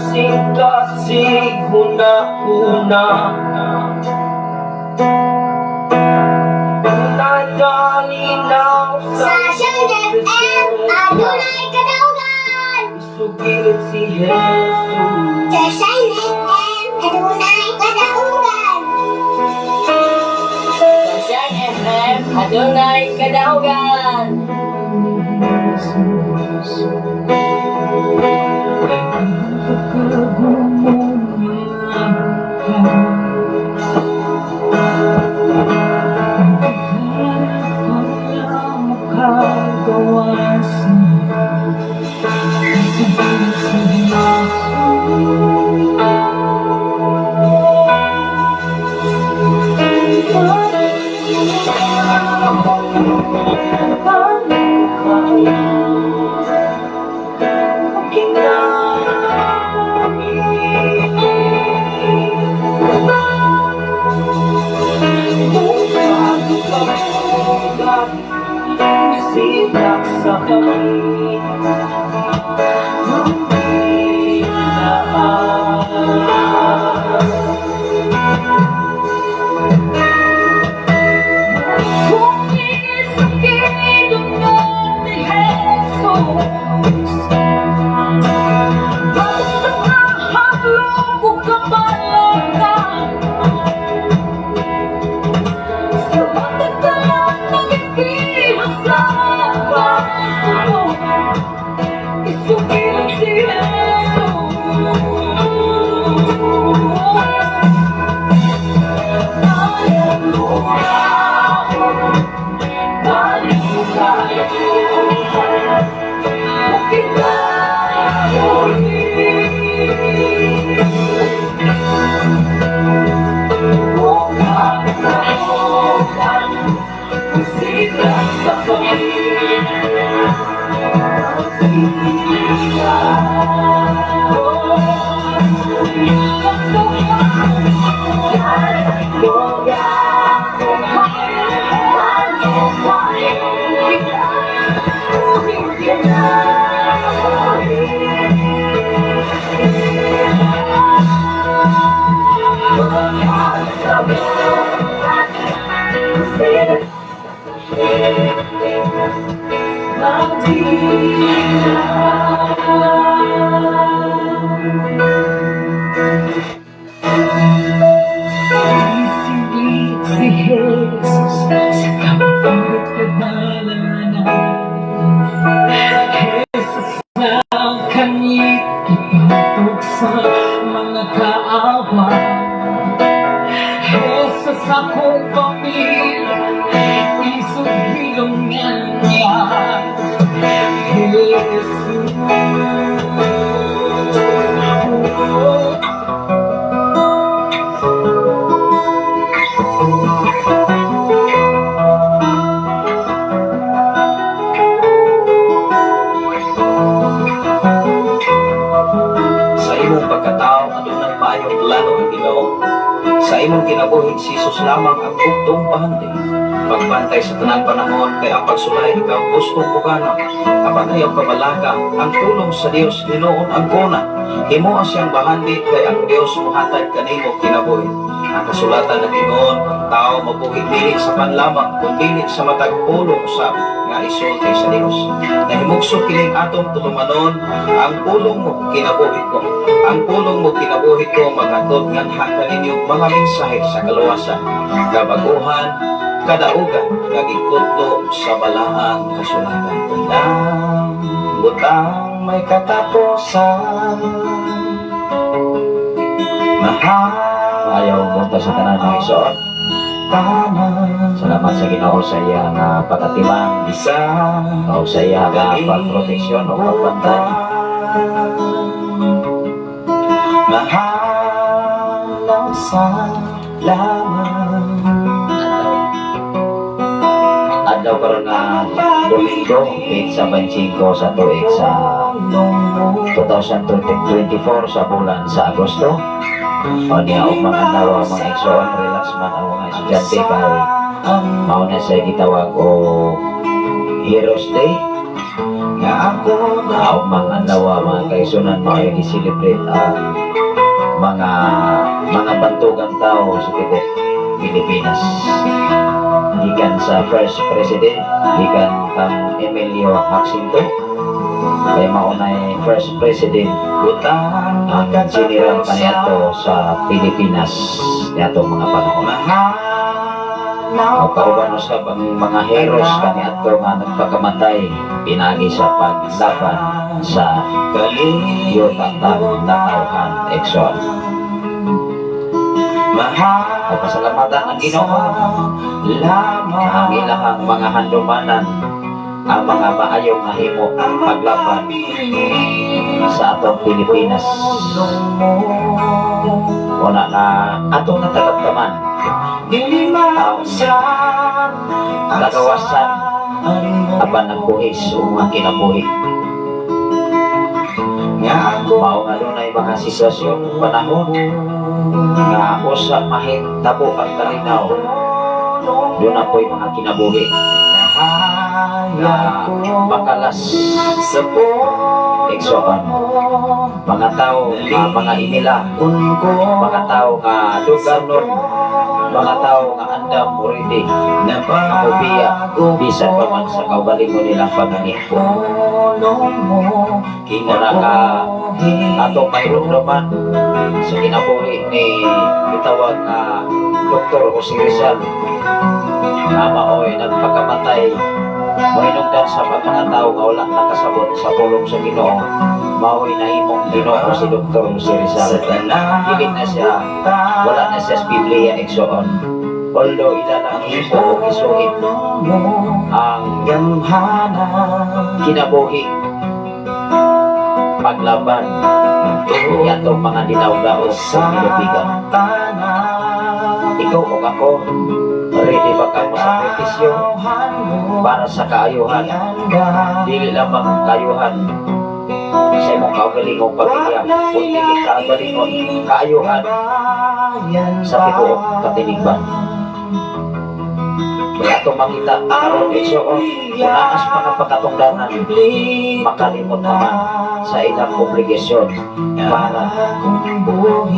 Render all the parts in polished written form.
Kasing-kasing huna-huna. Nagalinaw Sa Shine FM, adunay kadaugan! Isugilid si Jesus. Sa Shine FM, adunay kadaugan! Sa Shine FM, adunay kadaugan. Sinak sa kami. Kung isakit ni Jesus, sa kahadlok ug kabalaka, sa matagdalan ng ipihan sa pasuko, isukilin si Jesus. Isingit si Jesus sa kapilit kadalanan. Jesus ang kanyit ipatog sa mga kaaway. Jesus akong pamilya, isugilongan niya. Jesus. Sa imong pagkatao, adunay maayong plano ang Ginoo. Sa imong kinabuhi, si Jesus lamang ang bugtong bahandi. Pagbantay sa tanang panahon kay ang pagsulay ikaw gustong bugana. Apan ayaw kabalaka, ang tulong sa Dios hinuon ang kuna. Himoa siyang bahandi kay ang Dios mohatag kanimo kinabuhi. Ang kasulatan ng Ginoo, ang tao mabuhi dili sa panlamang kun dili sa matag pulong usab nga isulti sa Dios. Nahimugso kining atong tulumanon, ang pulong mo kinabuhi ko. Ang pulong mo kinabuhi ko maghatod nganha kaninyo mga mensahe sa kaluwasan, kabaguhan, kadaugan nga gikutlo sa balaang kasulatan. Tanang butang may katapusan. Mahal Ayaw punta sa tanan mga igsoon. tanan Salamat sa Ginoo sa iya nga pagatiman isa o sa iya nga pagproteksyon o pagbantay. Mahal ang salamat. Adlaw karon nga Domingo, petsa 25 sa tuig sa 2024 sa bulan sa Agosto. O niya og mga adlaw mga igsoon, relax man ang mga estudyante kay mao na sa gitawag og Heroes Day. Nga ako Ugmang adlaw, mga kaigsuonan, mga gi-celebrate ang mga bantugang tao sa tibuok Pilipinas. Gikan sa first president, gikan kang Emilio Jacinto, kay maunay first president Butang ang general kaniadto sa Pilipinas niadtong mga panahon. Mahal O kauban usab ang mga heroes kaniadto nga nagpakamatay pinaagi sa paglaban sa yuta tawhan, igsoon. Mahal O pasalamatan ang Ginoo lamang ang ilahang mga handumanan, ang mga maayong nahimo paglaban sa atong Pilipinas. Una na atong natagamtaman Dili mausap ang Kagawasan, mo. apan ang buhis o mga kinabuhi. Nga ako Mao nga dunay mga sitwasyon ug panahon nga usa mahitabo ang kalinaw, duna po'y mga kinabuhi nga makalas, sa puno igsoon. Mga tao nga mga inila, ko mga tao nga duganon, mga tao nga andam already na mobiya bisan pa man sa kaugalingon nilang pagangiko. Pulong mo. Wala ka atong mahirumduman sa kinabuhi ni gitawag nga Dr. Jose Rizal nga maoy nagpakamatay, mohinungdan sa mga tao nga wala nakasabot sa pulong sa Ginoo, maoy nahimong Ginoo si Dr. Jose Sa Rizal. tanang Dili na siya, wala na siya sa Biblia, igsoon, although ila nang himo o gisuhit ang Gamhanan kinabuhi paglaban yatong mga dinawdaog sa kinubigan. Tanan Ikaw o ako, ready ba ka mo sakripisyo para sa kaayuhan? Dili lamang kaayuhan sa imong kaugalingong pamilya, kundi kaugalingon kaayuhan sa tibuok katinigban. Kaya itong makita karon, igsoon, kung naas mga pagkatungdanan, makalimot naman sa ilang obligasyon para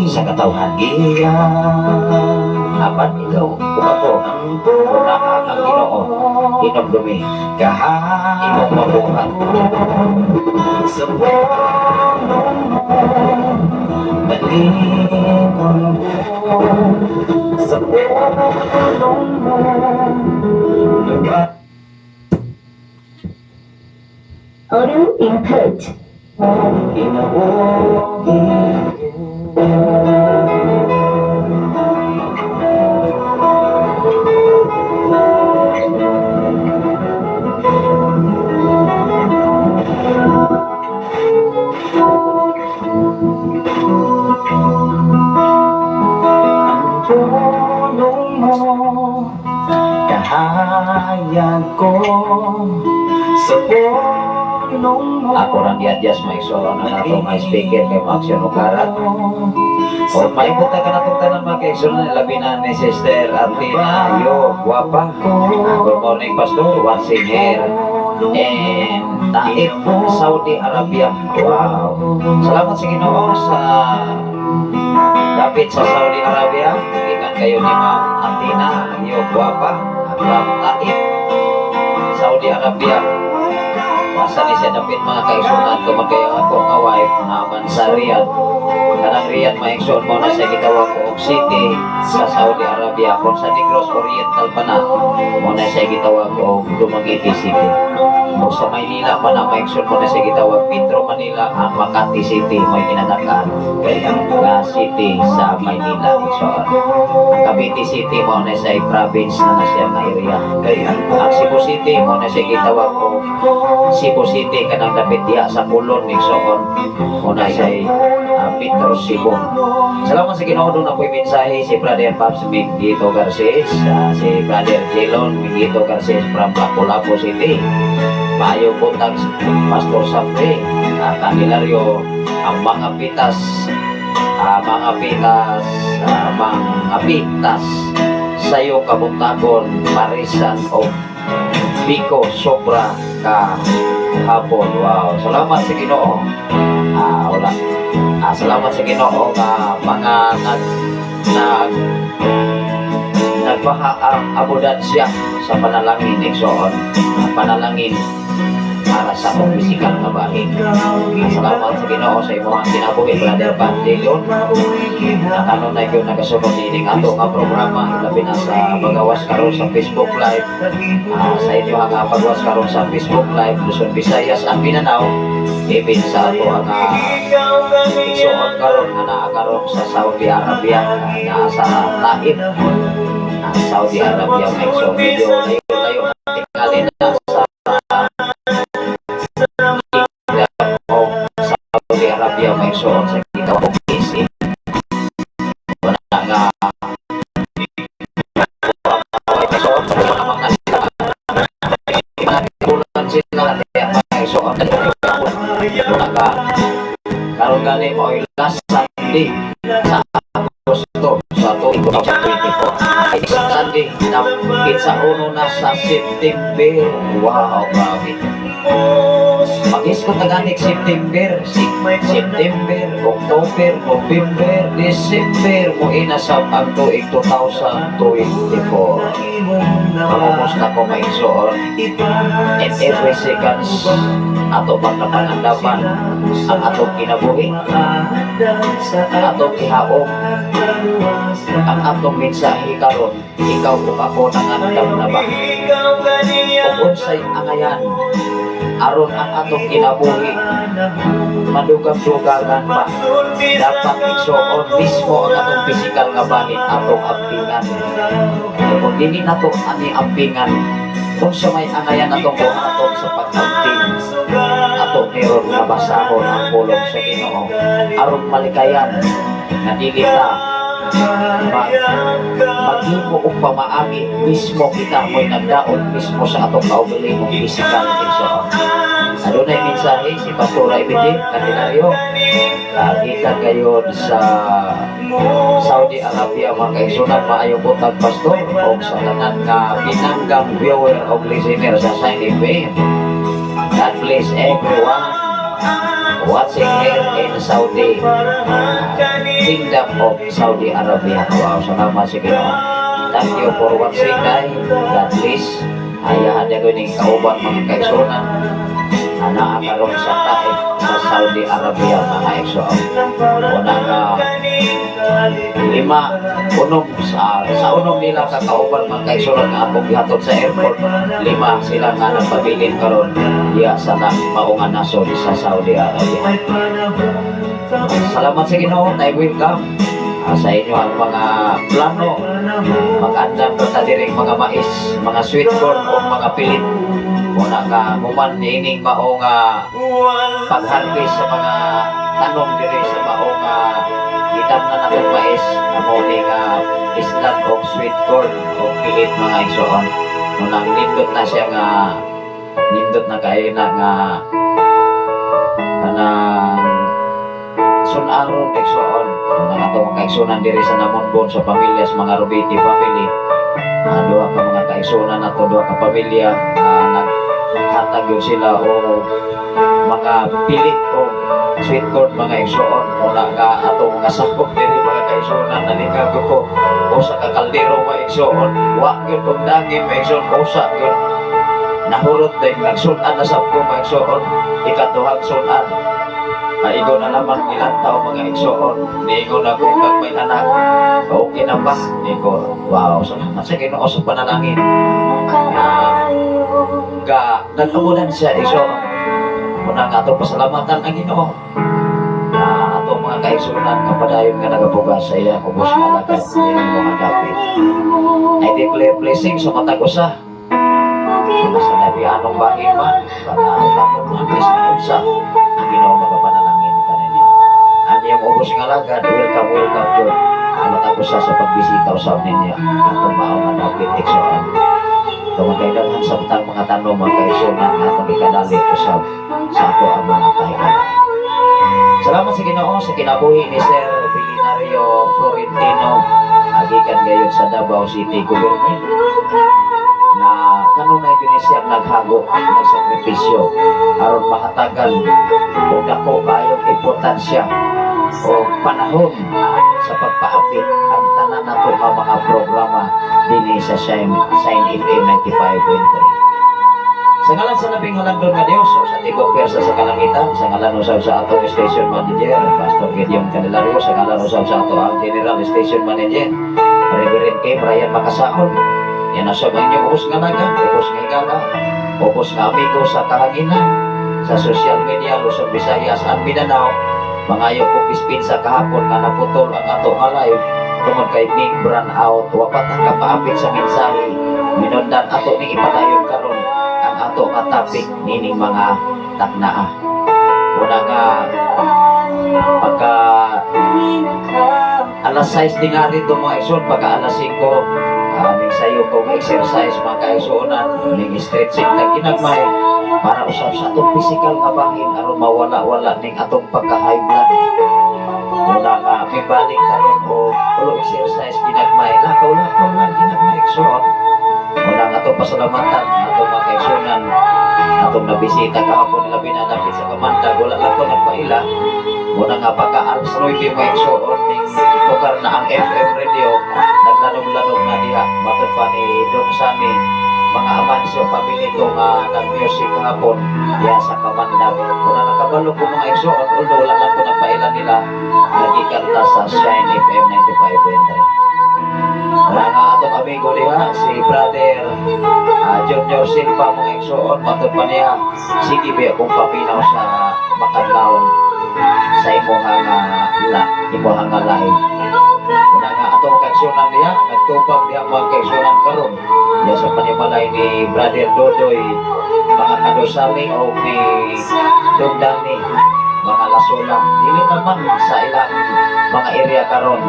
sa katawhan. Apan ikaw ug ako, kung naa ang Ginoo, hinumdumi imong mabuhat. Sa puno mo Balikon ko sa puno mo. Lugar Audio input. Kinabuhi. Ang tulong mo, kahayag ko sa pulong mo. Ako rang gi-adjust, mga igsoon, ang atong mga speaker kay mo-action og karat. O maibot ka na itong tanan, mga kaigsoon, labi na ni Sister Athena Yo, guwapa. Good morning, Pastor. Watching here in Taif, Saudi Arabia. Wow. Salamat sa Ginoo sa dapit sa Saudi Arabia. Gikan kayo ni Ma'am Athena Yo, guwapa, from Taif, Saudi Arabia. Masa ni siya dapit, mga kaigsuonan, tungod kayo ako nga wife naman sa Riyadh. Kanang Riyadh, mga igsoon, mo na siya gitawag og city sa Saudi Arabia. Kung sa Negros Oriental pa na, mo na siya gitawag og Dumaguete City. O sa Maynila pa na, mga igsoon, mo na siya gitawag Metro Manila. Ang Makati City may kinadakaan nga city sa Maynila, igsoon. Ang Cavite City mo na siya province na siya nga area. Ang Cebu City mo na siya gitawag og Cebu City, kanang dapit diha sa Colon, igsoon, mo na siya Metro Cebu. Salamat sa Ginoo, duna po'y mensahe si Brother Pops Miguito Garces, si Brother Jelon Miguito Garces from Lapu-Lapu City. Maayo buntag, Pastor Safre, Candelario, ang mga pitas, mga pitas, mga pitas sayo kabuntagon, Marisan o Biko Sobra. ka hapon. Wow, salamat sa Ginoo. Ah, wala. Ah, salamat sa Ginoo nga mga nag nag nagbaha ang abundansya sa panalangin, igsoon. Ang panalangin para sa akong pisikal nga bahin. Ah, salamat sa Ginoo sa imong kinabuhi, Brother Van De Leon. Na kanunay gyud nagasunod nining ato nga programa, labi na sa pagawas karon sa Facebook Live. Ah, sa inyo ang pagawas karon sa Facebook Live, Luzon, Visayas and Mindanao, even sa ato ang igsoon karon nga naa karon sa Saudi Arabia, naa sa Taif, Saudi Arabia, may so medyo layo-layo na tingali na sa Kingdom of Saudi Arabia, may suot sa gitawag KSA. Wala nga may suot sa mga sila mga kulang sila kaya may suot wala ka karon gani mo last Sunday sa Agosto sa 2024. Ay, Sunday na kitsa uno na sa September. Wow, grabe. Mag-isko taganik September, September, October, November, December, mo inasab ang tuig 2024. Pangumusta ko, maigsoon, in every seconds ato pang napangandapan ang atong kinabuhi, atong gihaom ang atong mensahe karon. Ikaw ug ako, nangandam na ba? Ug unsay angayan aron ang atong kinabuhi madugang-dugangan pa? Dapat, igsoon, mismo ang atong pisikal nga bahin atong ampingan. Kaya kung dili nato ani ampingan, kung sa may angayan atong buhaton sa pag-amping ato meron nga basahon ang pulong sa Ginoo aron malikayan nga dili ta maghimo og pamaagi, mismo kita mo'y nagdaot mismo sa atong kaugalingong pisikal, igsoon. Adunay mensahe si Pastora Ibidi Candelario gikan gayon sa Saudi Arabia, mga kaigsunan. Maayong buntag, Pastor, og sa tanan nga pinanggang viewer og listener sa Sign FM. God bless everyone watching here in Saudi, Kingdom of Saudi Arabia. Wow, salamat sa Ginoo. Thank you for watching, guys. God bless. Ayahan niya ko ning kauban, mga kaigsunan. Ana karon sa Taif sa Saudi Arabia, mga igsoon. Una nga lima unom sa unom nila ka kauban, mga kaigsunan, nga akong gihatod sa airport, lima sila nga nagpabilin karon diya sa na maunga nasod sa Saudi Arabia. Salamat sa Ginoo, na welcome sa inyo ang mga plano mag-andam ta diring mga mais, mga sweet corn o mga pilit. Una nga human niining mao nga pag-harvest sa mga tanom diri sa mao nga gitam na natong mais, amo ni nga island og sweet corn o pilit, mga igsoon. Unang nindot na siya nga nindot na kaayo na nga kanang sunaron, igsoon. Unang ato mga kaigsunan diri sa Namonbon sa pamilya sa mga Rubiti family. Duha ka mga kaigsunan nato, duha ka pamilya, naghatag yun sila og mga pilit o sweet corn, mga igsoon. Muna nga ato mga sakop diri, mga kaigsunan, nalingag ko usa ka kaldero, mga igsoon. Wa gyud og dagim, mga igsoon, usa gyud nahurot din nagsunan na sab ko, mga igsoon. Ikaduhang sunan. Naigo na naman ilang tao, mga igsoon. Niingon ako kag may anak. Okay na ba? Nigo. Wow, salamat sa Ginoo sa panalangin. Ga nag-amulan siya, igsoon. Una nga ato pasalamatan ang Ginoo. Na ato mga kaigsunan nga padayon nga nagabugas sa iya ubos nga alagad sa iyang mga dapit. I declare blessing sa matag usa. Sa labi anong bahin man, para takot mga blessing unsa ang Ginoo magapanalangin kaninyo. Ang iyong ubos nga alagad, welcome, welcome jud. Ang matag usa sa pagbisita usab ninyo atong mao nga dapit, igsoon. Tungod kay daghan sa butang mga tanom, mga kaigsunan, nga atong ikadali usab sa ato ang mga kahigala. Salamat sa Ginoo sa kinabuhi ni Sir Bilinario Florentino, agikan gayon sa Davao City Government. Na Nga kanunay gyud ni siya naghago, nagsakripisyo aron mahatagan og dako kaayong importansya o panahon sa pagpaapit ang tanan nato nga mga programa dinhi sa Shine, Shine FM 95.3. Sa ngalan sa labing halangdon nga Dios, o sa tibok pwersa sa kalangitan, sa ngalan usab sa atong station manager, Pastor Gideon Candelario, sa ngalan usab sa ato ang General Station Manager, Reverend K. Brian Makasaon. Yan usab ang inyong ubos nga naga, ubos nga higala, ubos nga amigo sa kahanginan, sa social media, Luzon, Visayas, and Mindanao. Mangayo kong dispensa kahapon nga naputol ang ato nga live tungod kay Ming brownout, wa pa ta kapaapit sa mensahe. Minundan ato ning ipadayon karon ang ato nga topic nining mga taknaa. Una nga pagka alas 6 din nga rito, mga igsoon, pagka alas 5, aming sayo kong exercise, mga kaigsuonan, ning stretching na ginagmay para usab sa atong physical nga bahin aron mawala-wala ning atong pagka high blood. Una nga may balik karon o ulo exercise ginagmay, lakaw-lakaw lang ginagmay, igsoon. Una nga atong pasalamatan atong mga kaigsuonan atong nabisita kahapon, labi na dapit sa Kamandag. Wala lang ko nagpaila. Una nga pagka alas 9, mga igsoon, ning tukar na ang FM radio, naglanog-lanog na diha matod pa ni Don Sami, mga Amancio family to nga nag-music kahapon diha sa Kamandag. Una nakabalo ko, mga igsoon, although wala lang ko nagpaila nila nagikanta sa Shine FM 95.3. Wala nga atong amigo diha si Brother Junior Silva, mga igsoon, matod pa niya, sige ba kung paminaw sa makadlawon sa imuha nga la imuha nga live. Una nga atong kaigsunan diha nagtupag diha, mga kaigsunan, karon diha sa panimalay ni Brother Dodoy, mga kadosali, o ni Dongdani, mga lasula. Dili naman sa ilang mga area karon,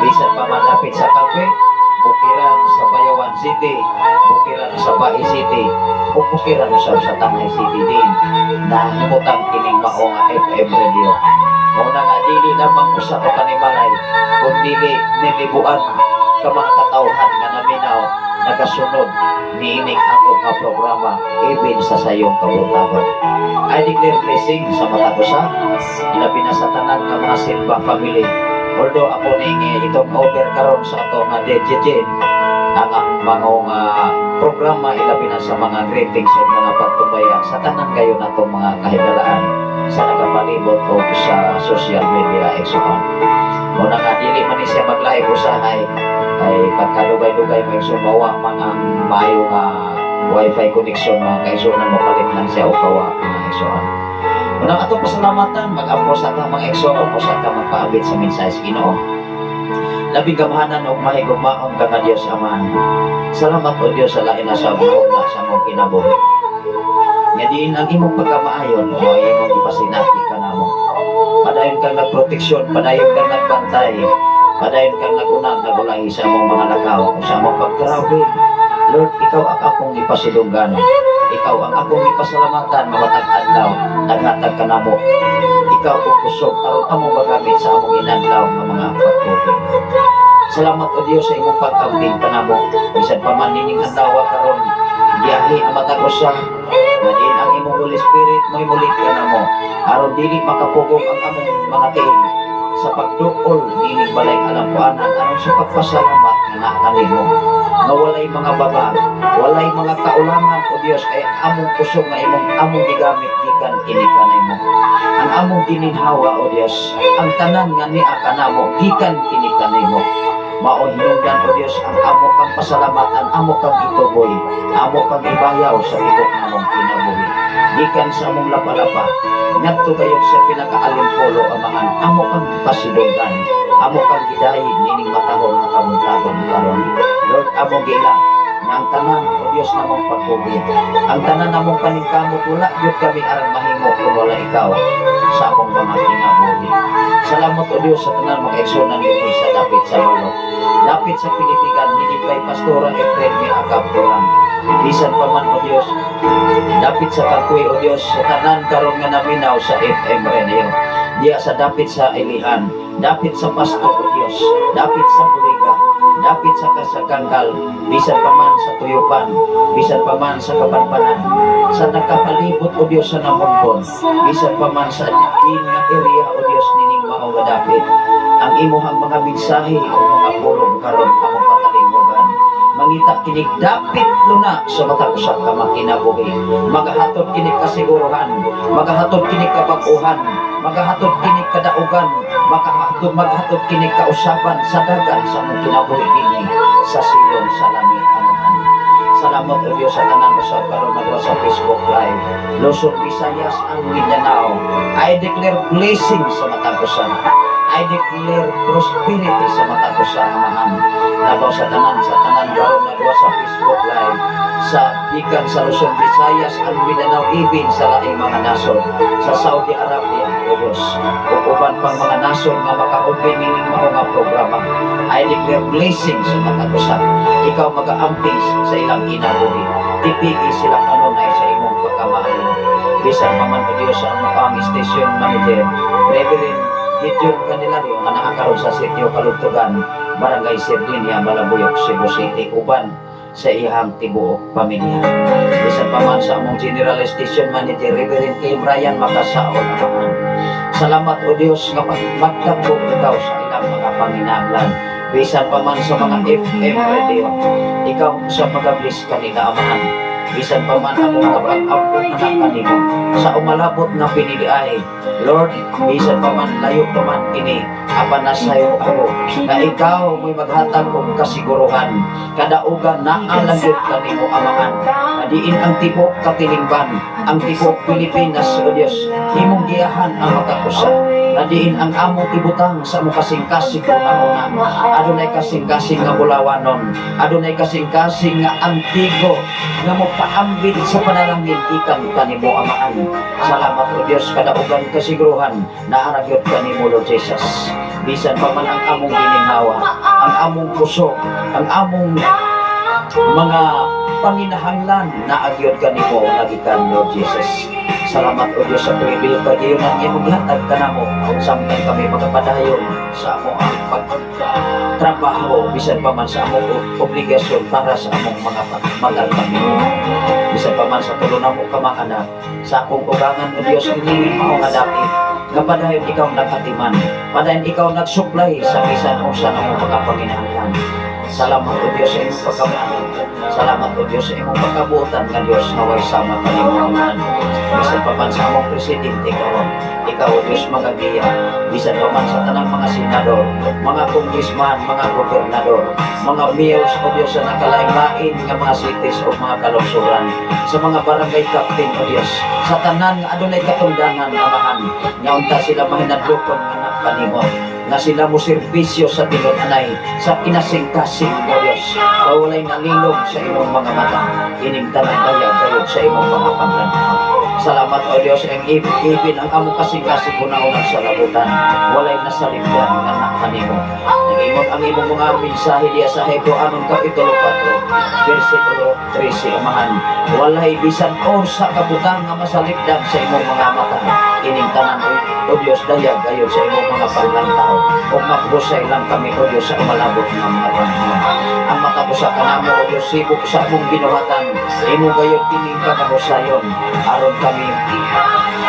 bisan pa man dapit sa Kape, bukiran sa Bayawan City, bukiran sa Bai City, o bukiran usab sa Tanay City din nahimutang kining mao nga FM radio. Mao na nga dili lamang usa ka panimalay kun dili nilibuan ka mga katawhan nga naminaw, nagasunod niining ato nga programa even sa sayong kabuntagon. I declare blessing sa matag usa, ilabi na sa tanan nga mga Silva family. Although ako ning itong over karon sa ato nga DJ ang mga programa, ilabi na sa mga greetings o mga pagtumbaya sa tanan kayo natong mga kahigalaan sa nagapalibot o sa social media, igsoon. Muna nga dili man ni siya mag-live usahay ay pagkalugay-lugay may sumawa man ang maayo nga wifi connection, mga kaigsuonan, mo palit lang siya o kawa, mga igsoon. Unang atong pasalamatan, mag-ampo sa ta, mga igsoon, usa ka magpaabit sa mensahe sa Ginoo. Labing gamhanan og mahigugmaon ka nga Dios Amahan. Salamat, o Dios, sa lain na sa buong na sa among kinabuhi. Nga diin ang imong pagkamaayon o imong ipasinati kanamo. Padayon kang nagproteksyon, padayon kang nagbantay, padayon kang nagunang nagulahi sa among mga lakaw, sa among pagtravel. Lord, ikaw ang akong ipasidungganon. Ikaw ang akong ipasalamatan mamatag adlaw, naghatag ka namo. Ikaw ang kusog aron among magamit sa among inadlaw nga mga pagtubi. Salamat, o Dios, sa imong pag-amping kanamo. Bisan pa man nining adlaw karon, biyahe ang matag usa, nga diin ang imong Holy Spirit mo'y mulit kanamo aron dili makapugong ang among mga tiil sa pagduol nining balay kalampuanan aron sa pagpasalamat nga naa kanimo nga walay mga baba, walay mga kaulangan, o Dios, kay ang among kusog nga imong among gigamit gikan kini kanimo. Ang among gininhawa, o Dios, ang tanan nga nia kanamo gikan kini kanimo. Mao hinungdan, o Dios, ang amo kang pasalamatan, amo kang ituboy, amo kang ibayaw sa tibok namong kinabuhi. Gikan sa among lapa-lapa ngadto gayud sa pinakaalimpolo, Amahan, amo kang pasidunggan, amo kang gidayi nining matahom nga kabuntagon karon. Lord, among giila nga ang tanan, o Dios, namong pagpugi, ang tanan namong paningkamot, wala gyud kami arang mahimo kung wala ikaw sa among mga kinabuhi. Salamat, o Dios, sa tanan mga igsuonan dinhi sa dapit sa Lolo, dapit sa Pilitigan, dinhi kay Pastora Efren mi Akabturan. Bisan pa man, o Dios, dapit sa Kakuy, o Dios, sa tanan karon nga naminaw sa FM Radio. Diya sa dapit sa Ilihan, Dapit sa pasto, O Diyos, dapit sa buliga, dapit sa kasaganggal, bisan pa man sa tuyupan, bisan pa man sa kapanpanan, sa nakapalibot, O Diyos, sa namunpon, bisan pa man sa diin nga area, O Diyos, nining mao nga dapit. Ang imuhang mga mensahe o mga pulong karon among patalingugan. Mangita kinig dapit luna sa matag usa ka makinabuhi. Magahatod kinig kasiguruhan, magahatod kinig kabag-uhan, magahatod kinig kadaugan, maghatod kinig kausaban sa dagan sa among kinabuhi dinhi sa silong sa langit, Amahan. Salamat, O Diyos, sa tanan usab karon nagawa sa Facebook Live. Luzon, Visayas, and Mindanao. I declare blessing sa matag usa. I declare prosperity sa matag usa, Amahan. Labaw sa tanan karon nagawa sa Facebook Live sa gikan sa Luzon, Visayas, and Mindanao, even sa laing mga nasod sa Saudi Arabia, O Diyos, ug uban pang mga nasod nga maka-open nining mao nga programa. I declare blessing sa matag usa. Ikaw magaamping sa ilang kinabuhi. Tipigi sila kanunay sa imong pagkamaayo. Bisan pa man, O Diyos, sa among ang station manager, Reverend Gideon Candelario, nga naa karon sa Sitio Kalugtugan, Barangay Sardinia, Malabuyoc, Cebu City, uban sa iyang tibuok pamilya. Bisan pa man sa among General Station Manager, Reverend K. Brian Makasaon, Amahan. Salamat, O Diyos, nga magtabok ikaw sa ilang mga panginahanglan. Bisan pa man sa mga FM radio, ikaw sa magabless kanila, Amahan. Bisan pa man ang mga pag-ampong anak kanimo sa umalabot nga pinili ay, Lord, bisan pa man layo pa man kini, apan nasayod ako na ikaw mo'y maghatag og kasiguruhan, kadaugan na ang gyud kanimo, Amahan. Na diin ang tibok katilingban, ang tibok Pilipinas, O Dios, imong giyahan ang matag usa. Na diin ang among ibutang sa among kasing-kasing una-una, adunay kasing-kasing nga bulawanon, adunay kasing-kasing nga antigo nga mopaambit sa panalangin gikan kanimo, Amahan. Salamat, O Dios, kadaugan kasiguruhan na ara gyud kanimo, Lord Jesus. Bisan pa man ang among gininhawa, ang among kusog, ang among mga panginahanglan na agyod kanimo nagikan, Lord Jesus. Salamat, O Dios, sa pribilehiyo kagayunan nga imong gihatag kanamo samtang kami magapadayon sa among ang pagtrabaho, bisan pa man sa among obligasyon para sa among mga mga pamilya. Bisan pa man sa tulo namo ka mga anak, sa akong ugangan, O Dios, ini mao nga dapit nga padayon ikaw nagatiman, padayon ikaw nagsuplay sa bisan unsa namong mga panginahanglan. Salamat, O Dios, sa imong pagkamaayo. Salamat, O Dios, sa imong pagkabuotan nga Dios nga way sama kanimo, Amahan. Bisan pa man sa among presidente karon, ikaw, O Dios, magagiya. Bisan pa man sa tanang mga senador, mga congressman, mga gobernador, mga mayors, O Dios, sa nakalain-lain nga mga cities o mga kalungsuran, sa mga barangay captain, O Dios, sa tanan nga adunay katungdanan, Amahan, nga unta sila mahinadlokon anak kanimo, nga sila mo serbisyo sa tinud-anay sa kinasing-kasing, O Dios, walay nalilog sa imong mga mata. Ining tanan dayag gayud sa imong mga panglantaw. Salamat, O Dios, ang even ang among kasing-kasing una-unang sa labutan, walay nasalipdan nga anak kanimo. Nag-ingon ang imong mga mensahe diya sa Hebreo anong Kapitulo 4, versikulo 13, Amahan. Walay bisan unsa ka butang nga masalipdan sa imong mga mata. Ining tanan, O Dios, dayag gayud sa imong mga panglantaw. O maghusay lang kami, O Dios, sa umalabot nga mga panahon. Ang matag usa kanamo, O Dios, sibok sa among binuhatan, imo gayud kining kakahusayon aron kami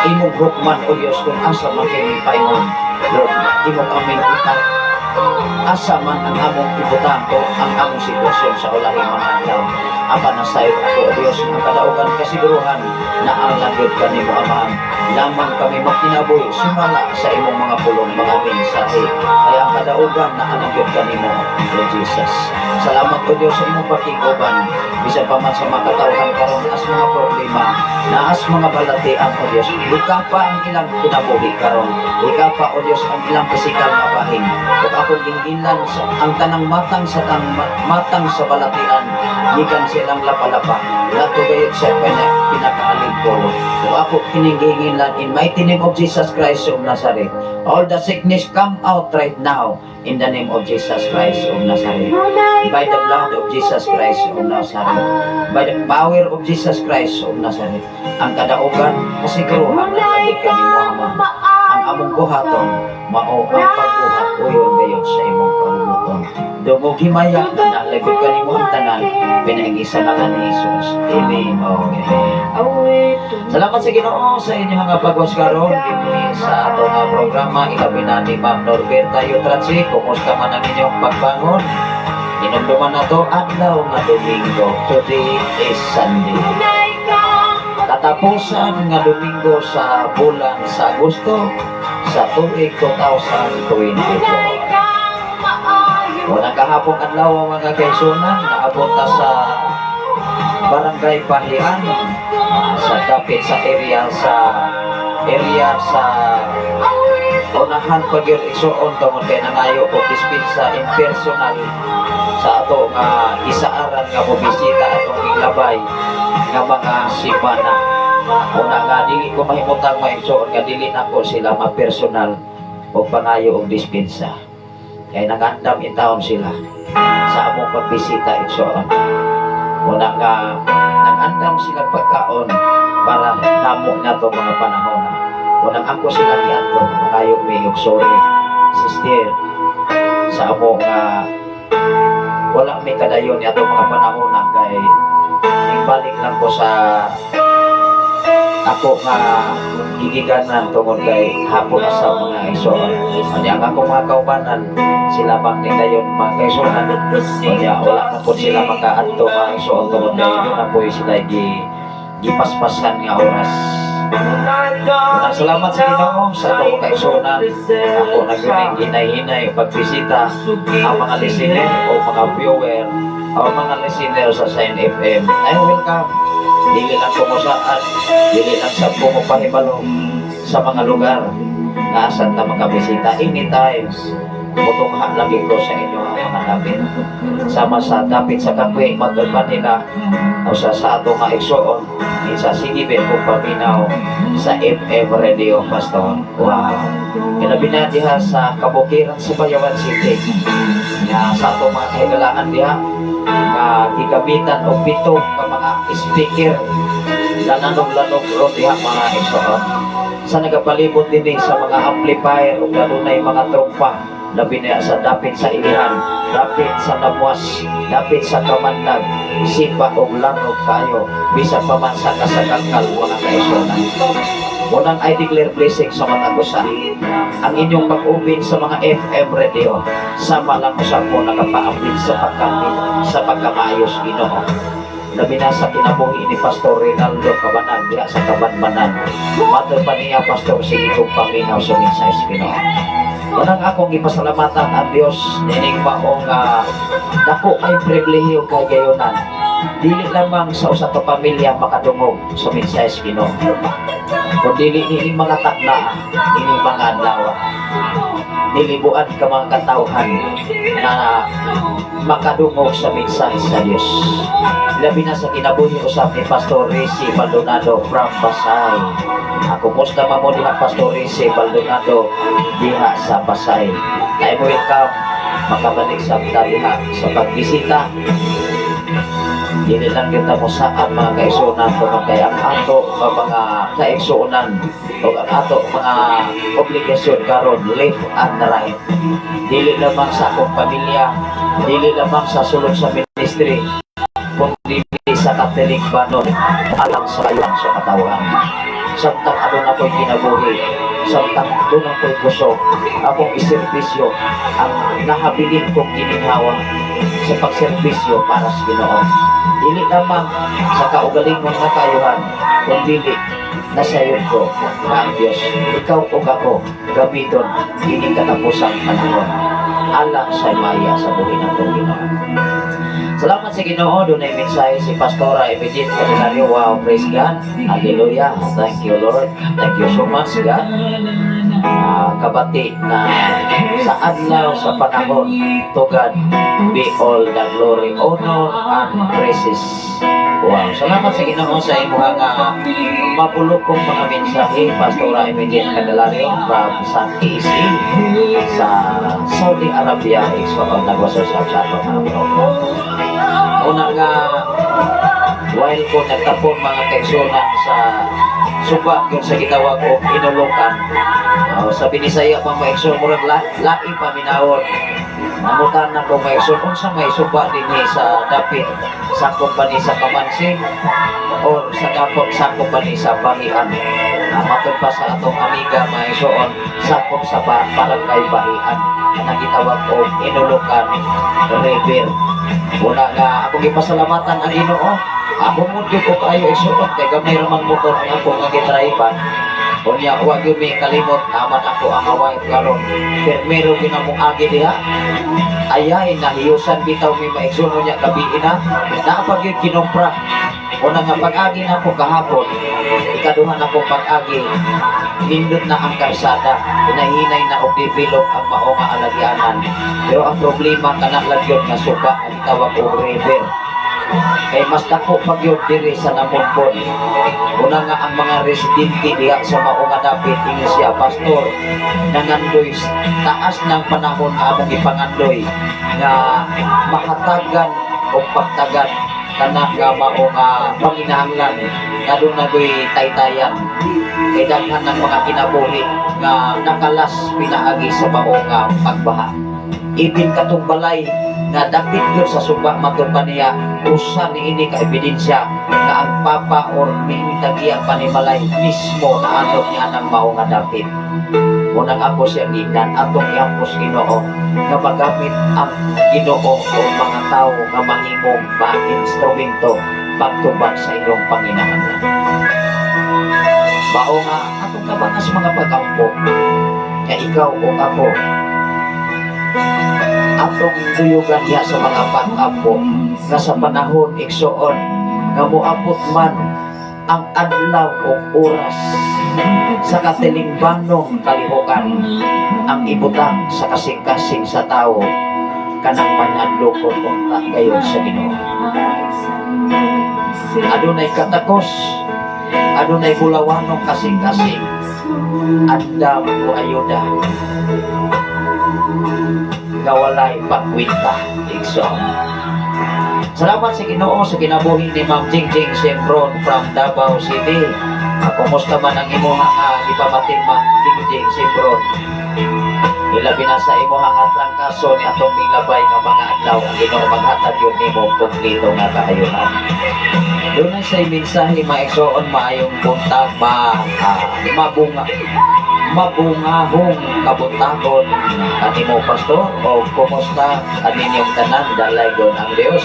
imong hukman, O Dios, kung asa man kami paingon. Lord, imo kami ita asa man ang among ibutang o ang among sitwasyon sa ulahing mga adlaw. Apan nasayod ako, O Dios, ang kadaugan kasiguruhan na ang lagyod kanimo, Amahan. Lamang kami magkinabuhi sumala sa imong mga pulong, mga mensahe. Kaya ang kadaugan na ang lagyod kanimo, Lord Jesus. Salamat, O Dios, sa imong pakiguban. Bisan pa man sa mga katawhan karon as mga problema, naas mga balatian, O Dios. Ika pa ang ilang kinabuhi karon. Ika pa, O Dios, ang ilang pisikal nga bahin. Ug akong gingilan sa ang tanang matang sa tang matang sa balatian gikan sa ilang lapalapa ngadto gayud sa pinakaalig polo. Ug ako kining gihingilan in mighty name of Jesus Christ of Nazareth. All the sickness come out right now in the name of Jesus Christ of Nazareth. By the blood of Jesus Christ of Nazareth. By the power of Jesus Christ of Nazareth. Ang kadaugan, kasiguruhan ang labig kanimo, Ama. Ang among buhaton, mao ang pagbuhat uyon gayon sa imong kabubut-on. Dungog himaya na nalagod kanimo ang tanan pinaagi sa ngalan ni Jesus. Amen. Oh, amen. Salamat sa Ginoo sa inyong nga pagwas karon dinhi sa ato nga programa, ilabi na ni Ma'am Norberta Yutratsi. Kumusta man ang inyong pagbangon? Inumduman na to adlaw nga Domingo. Today is Sunday. Katapusan nga Domingo sa bulan sa Agosto sa tuig 2024. Unang kahapong adlaw, mga kaigsuonan, naabot ta sa Barangay Pahian, sa dapit sa area sa unahan pa gyud, igsuon, tungod kay nangayo og dispensa in personal sa ato nga isaaran nga mobisita atong giglabay nga mga simana. Una nga dili ko mahimutang, maigsuon, nga dili nako sila ma-personal og pangayo og dispensa kay nangandam intawon sila sa among pagbisita, igsuon. Una nga nangandam sila pagkaon para namo na to mga panahon na. Unang ako sila giadto, mangayo mi og sorry, sister, sa amo nga wala mi kadayon ni ato mga panahon na kay balik lang ko sa ako nga gigiganan tungod kay hapon na sa mga igsoon. Unya ang akong mga kaubanan, sila bang ni dayon, mga kaigsuonan. Unya wala na po sila makaadto, mga igsoon, tungod kay doon na po sila gipaspasan nga oras. Unang salamat sa Ginoo sa atong kaigsuonan. Ako na gyud hinay-hinay pagbisita ang mga listener o mga viewer o mga listener sa Sign FM. Ay, welcome. Dili lang ko mo saan, dili lang sa ko mo pahibalo sa mga lugar nga asan ta makabisita anytime. Mutungha lagi ko sa inyo ang mga dapit. Sama sa dapit sa Kakwe, Magdalban nila o sa ato nga igsoon sa sige ko paminaw sa FM Radio Pastor. Wow. Kinabi na diha sa kabukiran sa Bayawan City. Nga sa ato mga kahigalaan diha nga gigamitan og pito ka mga speaker, lananog-lanog ron diha, mga igsoon. Sa nagapalibot dinhi sa mga amplifier ug adunay mga trompa, labi na sa dapit sa Ilihan, dapit sa Namuas, dapit sa Kamandag, sipa og lanog kayo bisan pa man sa kasakangkal, mga kaigsuonan. Unang I declare blessing sa mga usa. Ang inyong pag-ubin sa mga FM radio, sama lang usab mo nakapaambit sa pagkamit sa pagkamaayos Ginoo. Labi na sa kinabuhi ni Pastor Rinaldo Cabanag diha sa Kabanbanan. Matod pa niya, Pastor, sige kong paminaw sa mensahe sa Ginoo. Unang akong ipasalamatan ang Dios nining maong dako ay pribilehiyo kay gayonan. Dili lamang sa usa ka pamilya makadungog sa mensahe sa Ginoo, kun dili nining mga takna, nining mga adlaw, nilibuan ka mga katawhan na makadungog sa mensahe sa Dios. Labi na sa kinabuhi usab ni Pastor Rizzi Maldonado from Pasay. Ako kumusta man mo diha, Pastor Rizzi Maldonado, diha sa Pasay? Ay mo welcome, makabalik sa diha sa pagbisita. Dili lang kita mo saan, mga kaigsuonan, tungod kay ang ato nga mga kaigsuonan o ang ato mga obligasyon karon left and right. Dili lamang sa akong pamilya, dili lamang sa sulod sa ministry, kundi sa katiligbanon alang sa kayuhan sa katawan. Samtang aduna ko'y kinabuhi, samtang doon ako'y kusog, akong iserbisyo ang nahabilin kong gininhawa sa pagserbisyo para sa Ginoo. Dili lamang sa kaugalingon nga kayuhan, kundi nasayon ko na ang Diyos, ikaw o ako, gamiton ining katapusang panahon alang sa maya sa buhi ng Ginoo. Salamat sa Ginoo, dunay mensahe si Pastora Emigit Candelario. Wow, praise God. Hallelujah. Thank you, Lord. Thank you so much, God. Kabati na sa adlaw sa panahon, to God be all the glory, honor, and praises. Wow, salamat sa Ginoo sa imuha nga mabulokong mga mensahe, Pastora Emigit Candelario from San AC sa Saudi Arabia, igsoon nagwasosap sa atong mga program. Una nga while ko nagtapon, mga kaigsuonan, sa suba yun sa gitawag og Inulukan. Wow, sa Binisaya pa, mga igsoon, murag lain paminawon. Nangutan na ko, mga igsoon, unsa may suba dinhi sa dapit, sakop ba ni sa Kamansing or sa dapot sakop ba ni sa Bahian? Matod pa sa atong amiga, mga igsoon, sakop sa barangay Bahian na gitawag og Inulukan River. Una nga ako gipasalamatan ang Ginoo. Ako mo gyud ko kaayo, igsoon, kay gamay ra man motor ang ako nga gidrayban. Unya wa gyud mi kalimot naman ako ang wife karon. Permero gyud na mong agi diha. Ayay, nahiyusan bitaw mi, maigsoon, niya gabi na. Naa pa gyud kinumpra. Una nga pag-agi na ako kahapon, ikaduha na akong pag-agi, nindot na ang karsada, hinahinay na og develop ang mao nga alagyanan. Pero ang problema kana lang gyud nga suba ang tawag og river. Kay mas dako pa gyud diri sa Namonbon. Una nga ang mga residente diha sa mao nga dapit, ingon siya, "Pastor, nangandoy taas ng panahon nga among ipangandoy nga mahatagan o pagtagan kana nga mao nga panginahanglan nga doon nagoy taytayan kay daghan ng mga kinabuhi nga nakalas pinaagi sa mao nga pagbaha." Ibin katong balay nga dapit gyud sa suba, matod pa niya, usa niini ka ebidensya nga ang papa or miintagiya pa ni balay mismo naanod niya ng mao nga dapit. Unang ako siya ginan atong iapos Ginoo nga magamit ang Ginoo o mga tao nga mahimong ma-instrumento pagtubag sa inyong panginahanglan. Mao nga atong tabangas mga pag-ampo nga ikaw o ako atong duyugan diha sa mga pag-ampo nga sa panahon, igsoon, nga moabot man ang adlaw o oras sa katilingbanong kalihukan ang ibutang sa kasing-kasing sa tao kanang manadlokon unta gayon sa Ginoo. Adunay katakos, adunay bulawanong kasing-kasing, andam o ayuda nga walay pagkwenta, igsoon. Salamat sa Ginoo sa kinabuhi ni Ma'am Jingjing Sembron from Davao City. Kumusta man ang imong gipamating, Ma'am Jingjing Sembron? Ilabi na sa imong nga trangkaso ni atong milabay nga mga adlaw, ang Ginoo maghatag yun nimo kompleto nga kaayuhan. Doon sa mensahe, maigsoon, maayong buntag, mabunga mabungahong kabuntagon kanimo, pastor, o kumusta kaninyong tanan, dalaygon ang Dios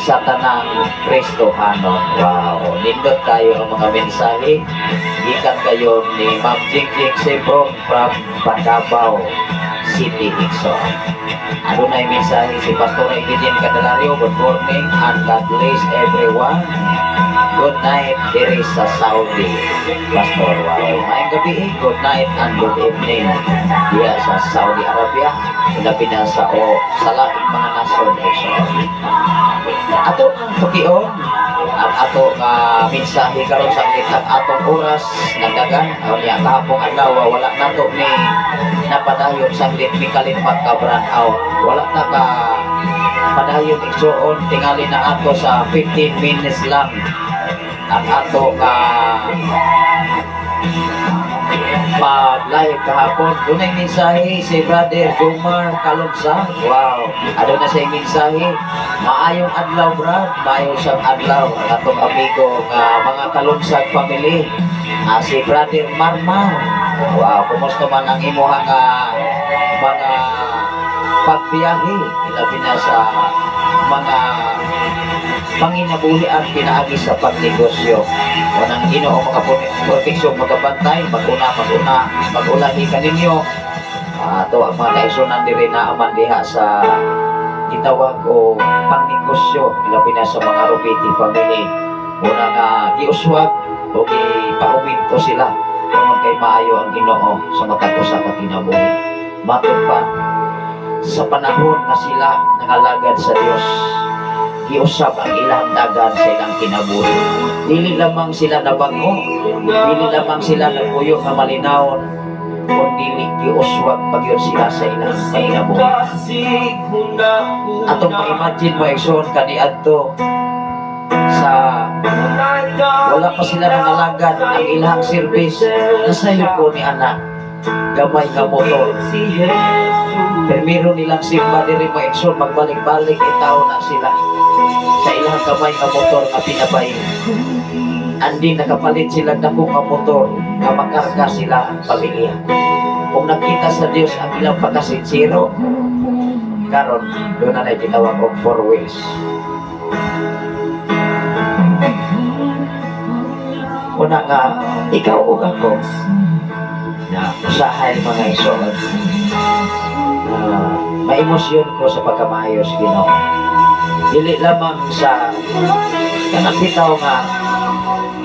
sa tanang Kristohanon. Wow, nindot kayo ang mga mensahe gikan kayo ni Ma'am Jingjing Sembron from Davao City, igsoon. Ano na yung mensahe si Pastor Eugene Candelario. Good morning and God bless everyone. Good night diri sa Saudi. Pastor, wow. Maayong gabi, eh. Good night and good evening diya sa Saudi Arabia. Labi na sa o sa laing mga nasod, igsoon. Ato ang tukion ang ato nga mensahe karon sa ang atong oras nagdagan niya kahapong adlaw wala nato ni napadayon sanglit mikalit magka brown out, wala na ka padayon, igsoon. Tingali na ato sa 15 minutes lang ang ato ka pag live kahapon. Dunay mensahe si Brother Gomar Kalonsa. Wow. Aduna sa mensahe. Maayong adlaw, brad. Maayong sa adlaw ang atong amigo nga mga Kalonsag family. Si Brother Marmar. Wow, kumusta man ang imuha nga mga pagbiyahe, ilabi na sa mga panginabuhian pinaagi sa pagnegosyo? Unang Ginoo mga proteksyon, magabantay, maguna maguna magulahi kaninyo. Ato ang mga kaigsunan diri na aman diha sa gitawag o pangnegosyo, ilabi na sa mga Rupiti family. Una nga giuswag o gipahuminto sila tungod kay maayo ang Ginoo sa matag usa ka kinabuhi. Matod pa sa panahon nga sila nangalagad sa Dios, giusab ang ilang dagan sa ilang kinabuhi. Dili lamang sila nabango, dili lamang sila nagpuyo nga malinawon, kun dili giuswag pagyud sila sa ilang kinabuhi. Atong ma-imagine mo, igsoon, kaniadto sa wala pa sila nangalagad, ang ilang service nasayod ko ni anak. gamay nga motor. Primero nilang simba diri, mga igsoon, magbalik-balik itaw na sila sa ilang gamay nga motor nga pinabay. Andi nakapalit sila dako nga motor nga makarga sila ang pamilya. Kung nakita sa Dios ang ilang pagkasinsiro, karon doon na gitawag og four wheels. Una nga, ikaw ug ako, na usahay, mga igsoon, na maemosyon ko sa pagkamaayo sa Ginoo. Dili lamang sa kanang bitaw nga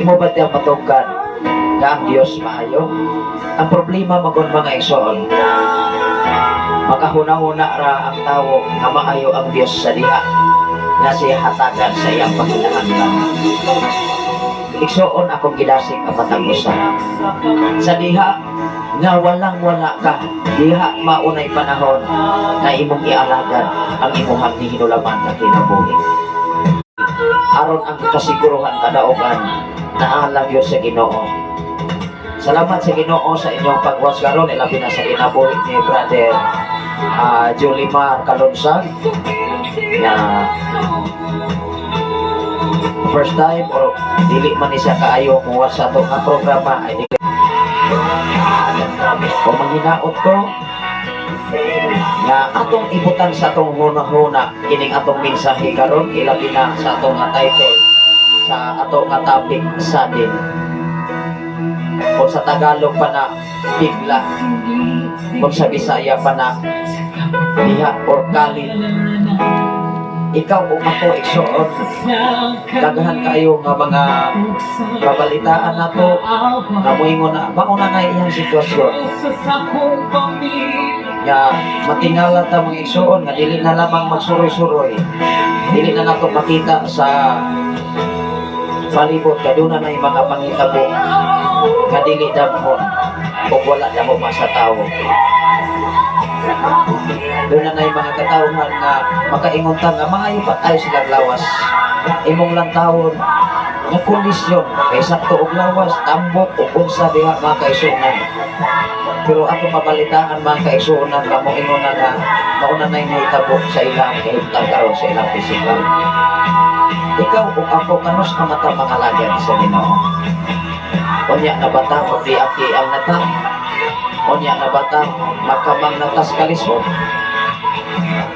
imo ba tiyang matungkan nga ang Dios maayo. Ang problema magon, mga igsoon, makahuna-huna ra ang tawo nga maayo ang Dios sa diha nga siya hatagan sa iyang pagkinahanglan. Igsoon, akong gidasig ang matag usa. Sa diha nga walang wala ka, diha maunay panahon na imong ialagad ang imong hinulaman nga kinabuhi. Aron ang kasiguruhan kadaugan naa gyud sa Ginoo. Salamat sa Ginoo sa inyong pag-watch karon, ilabi na sa kinabuhi ni Brother Julimar Kalonsag na first time or dili man ni siya kaayo mo sa ato nga programa ay dili. Kung manghinaot ko nga atong ibutang sa atong huna-huna kining atong mensahe karon, ilabi na sa atong nga title, sa atong nga topic, sudden. Kung sa Tagalog pa na bigla, kung sa Bisaya pa na diha or kalit. Ikaw ug ako, igsoon, daghan kayo nga mga babalitaan nato nga moingon na mauna na iyang sitwasyon nga matingala ta, mga igsoon, nga dili na lamang magsuroy-suroy, dili na nato makita sa palibot kaduna na mga panghitabo nga dili damhon o wala dahoma sa tawo. Doon na mga katawhan nga makaingon ta nga maayo pa tayo silang lawas, imong lang tawon nga kondisyon kay sakto og lawas, tambok o unsa diha, mga kaigsuonan. Pero ato mabalitaan, mga kaigsuonan, nga moingon na nga mauna na yung nahitabo sa ilang kahimtang karon sa ilang physical. Ikaw ug ako, kanus ang mata mangalagad sa Ginoo? Unya na bata magdiaki ang nata? Unya na bata makamang natas kalisod?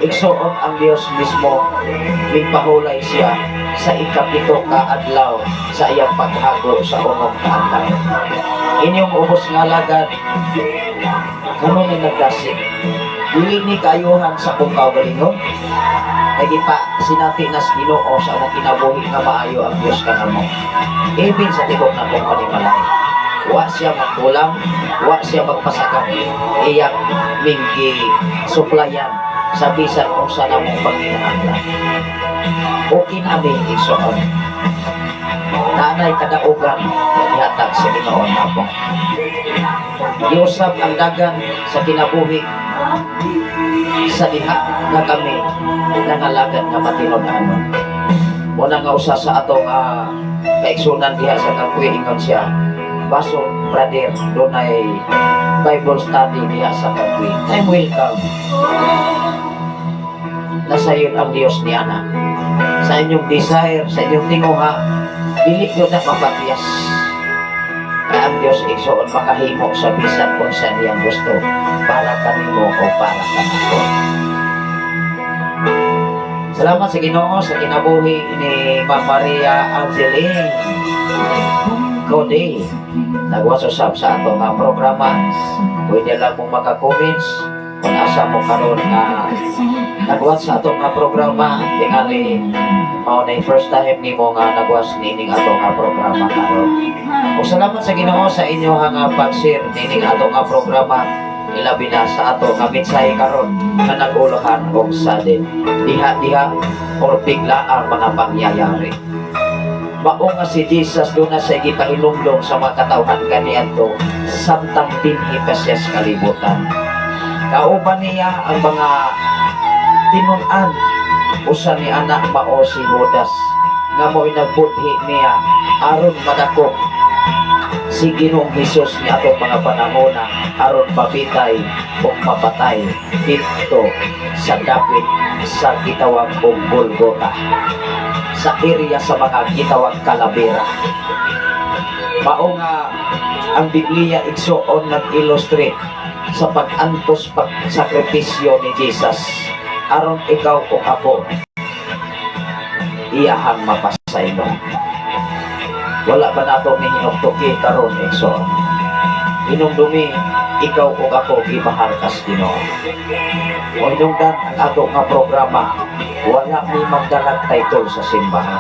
Igsoon, ang Dios mismo migpahulay siya sa 7 ka adlaw sa iyang paghago sa unong kaadlaw. Inyong ubos nga alagad, kanon ni nagdasig. Dili ni kaayuhan sa kong kaugalingon. Kay gipa sinati nas Ginoo sa among kinabuhi nga maayo ang Dios kanamo. Ibin sa tibok na kong panimalay. Wa siya magkulang, wa siya magpasagap. Iyang minggi suplayan sa bisan unsa namong panginahanglan. Okay nami, igsoon. Nanay kadaugan nga gihatag sa Ginoo namo. Giusab ang dagan sa kinabuhi sa diha nga kami nangalagad nga matinud-anon. Una nga usa sa atong kaigsunan diha sa Kapoy, ingon siya, "Baso, brother, dunay Bible study diha sa Kapoy." I'm welcome. Nasayon ang Dios ni Ana. Sa inyong desire, sa inyong tinguha, dili yun na mapatiyas. Kaya ang Dios, igsoon, makahimo sa bisan kung sa niyang gusto para kanimo o para kanako. Salamat sa Ginoo sa kinabuhi ni Ma'am Maria Angeline Cody. Nagwatch usab sa ato nga programa. Pwede lang mong maka-comments kung asa mo karon nga nagwatch sa ato nga programa. Tingali mao na yung first time nimo nga nagwatch nining ato nga programa karon. Ug salamat sa Ginoo sa inyo nga pag-share nining ato nga programa, ilabi na sa ato nga mensahe karon nga nag-ulahan og sudden, diha-diha or bigla ang mga pangyayari. Mao nga si Jesus doon na sa gipahinumdom sa mga katawhan kaniadto samtang dinhi pa siya sa kalibutan. Kauban niya ang mga tinun-an. Usa ni anak mao si Judas nga mo'y nagbudhi niya aron madakop. Si Ginoong Hesus ni atong mga panahona aron mabitay o mapatay didto sa dapit sa gitawag og Golgota, sa area sa mga gitawag kalabera. Mao nga ang Biblia, igsuon, nag-illustrate sa pag-antos, pag-sakripisyo ni Jesus aron ikaw o ako iyahang mapasaylo. Wala ba nato ni hinuktuki karon, igsoon? Hinumdumi, ikaw o ako gimahal kas Ginoo. O hinungdan ang ato nga programa, wala mi magdalag title sa simbahan.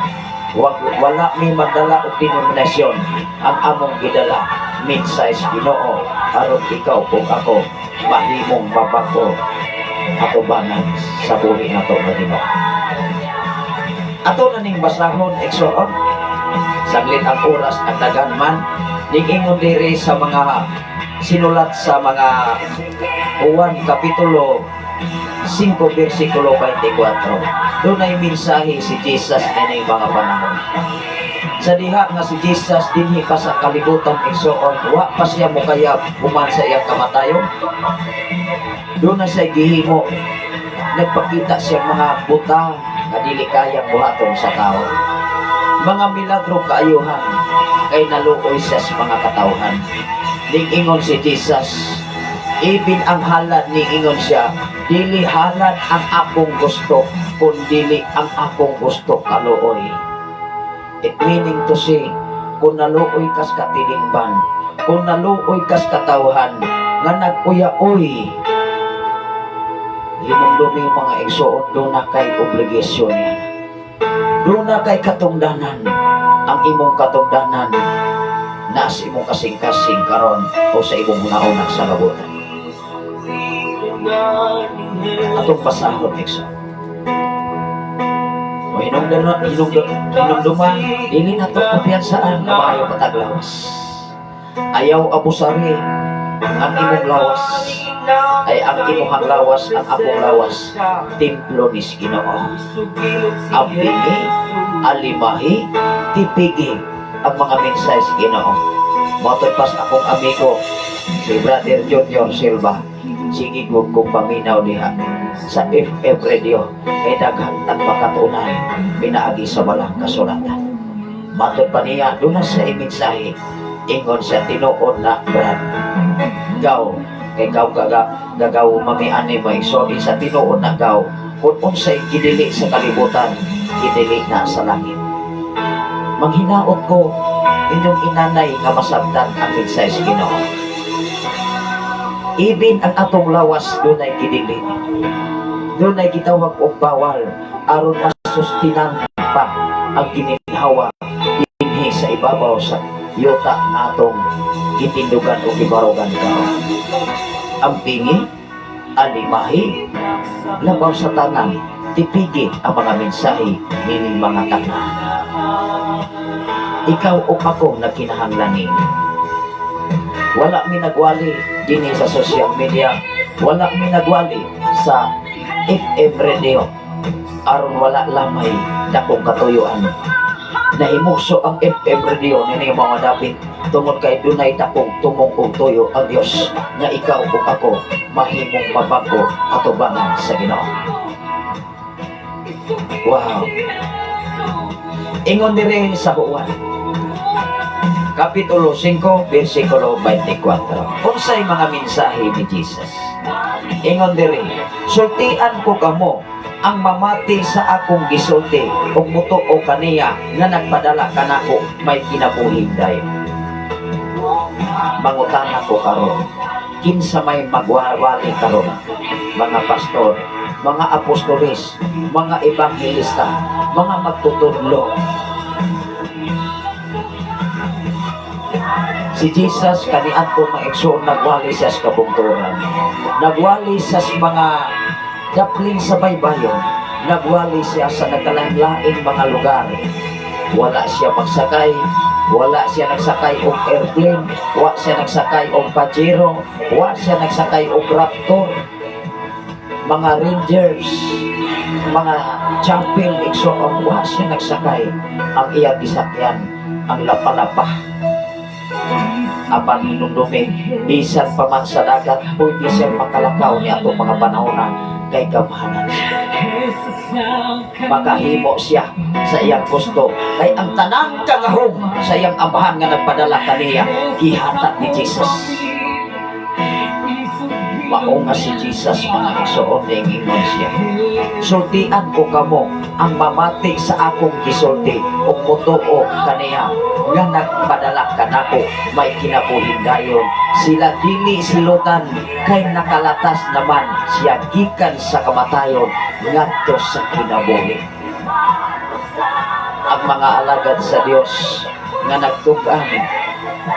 Wala mi magdala og denominasyon. Ang among gidala, mensahe sa Ginoo aron ikaw ug ako mahimong mabag-o atubangan sa buhi nato nga Ginoo. Ato na ning basahon, igsoon. Saglit ang oras at dagan man. Ningingon diri sa mga sinulat sa mga Juan Kapitulo 5 versikulo 24. Dunay mensahe si Jesus ining mga panahon. Sa diha nga si Jesus dinhi pa sa kalibutan, igsoon, wa pa siya mokayab human sa iyang kamatayon. Doon na siya gihimo, nagpakita siya mga butang nga dili kayang buhaton sa tao. Mga milagro kaayuhan kay naluoy siya sa mga katawhan. Ningingon si Jesus, ibin ang halad, niingon siya, "Dili halad ang akong gusto, kun dili ang akong gusto kaluoy." It meaning to say, kung naluoy kas katilingban, kung naluoy kas katawhan, nga nag-uya-uy, hinumdumi, mga igsoon, duna kay obligasyon yan. Duna kay katungdanan. Ang imong katungdanan na sa imong kasing-kasing karon o sa imong hunauna sa kabutan. Atong basahon, igsoon. O hinumduma, dili na to kumpiyansaan nga maayo patag lawas. Ayaw abusari ang imong lawas. Ay ang imong lawas, ang akong lawas, templo ni Ginoo. Ampingi, alimahi, tipigi ang mga mensahe sa Ginoo. Motod pas akong amigo, si Brother Junior Silva. Sige ko kong paminaw diha sa FM Radio kay daghan tag makatunan pinaagi sa balang kasulatan. Matod pa niya, doon na sa mensahe, ingon siya, "Tinuod na, Brad. Gaw, kay gaw gaga, gagaw mami ani mo, so sa tinuod na gaw, kung unsay gidili sa kalibutan, gidili na sa langit." Manghinaot ko inyong inanay nga masabtan ang mensahe sa Ginoo. Ibin ang atong lawas dunay gidili. Dunay gitawag og bawal aron masustinan pa ang gininhawa dinhi sa ibabaw sa yuta natong gitindugan o gibarugan karon. Ang pingi, alimahi, labaw sa tanan, tipigi ang mga mensahe nining mga tanga. Ikaw o ako nagkinahanglan nini. Wala mi nagwali dinhi sa social media, wala mi nagwali sa FM radio aron wala lamay dakong katuyuan. Nahimugso ang FM radio nini mga dapit tungod kay dunay dakong tumong og tuyo ang Dios nga ikaw ug ako mahimong mabago atubangan sa Ginoo. Wow. Ingon dire sa Juan Kapitulo 5, versikulo 24. Unsay mga mensahe ni Jesus? Ingon diri, "Sultian ko kamo, ang mamati sa akong gisulti ug mutuo kaniya nga nagpadala kanako may kinabuhing dayon." Mangutana ko karon, kinsa may magwawali karon? Mga pastor, mga apostoles, mga ebanghelista, mga magtutudlo. Si Jesus kaniadto, mga igsoon, nagwali siya sa kabungturan. Nagwali siya sa mga daplin sa baybayon. Nagwali siya sa nagkalain-laing mga lugar. Wala siya magsakay, wala siya nagsakay og airplane, wa siya nagsakay og Pajero, wa siya nagsakay og Raptor. Mga Rangers, mga chapel, igsoon, wa siya nagsakay. Ang iyang gisakyan, ang lapalapa. Apan hinumdumi, bisan pa man sa dagat, pwede siya makalakaw ni atong mga panahona kay gamhanan siya. Jesus ang Makahimo siya sa iyang gusto kay ang tanang kagahom sa iyang Amahan nga nagpadala kaniya gihatag ni Jesus. Mao nga si Jesus, mga igsoon, ingon siya, "Sultian ko kamo, ang mamati sa akong gisulti o mutuo kaniya nga nagpadala kanako may kinabuhing dayon. Sila dili silutan kay nakalatas naman siya gikan sa kamatayon ngadto sa kinabuhi." Ang mga alagad sa Dios nga nagtug-an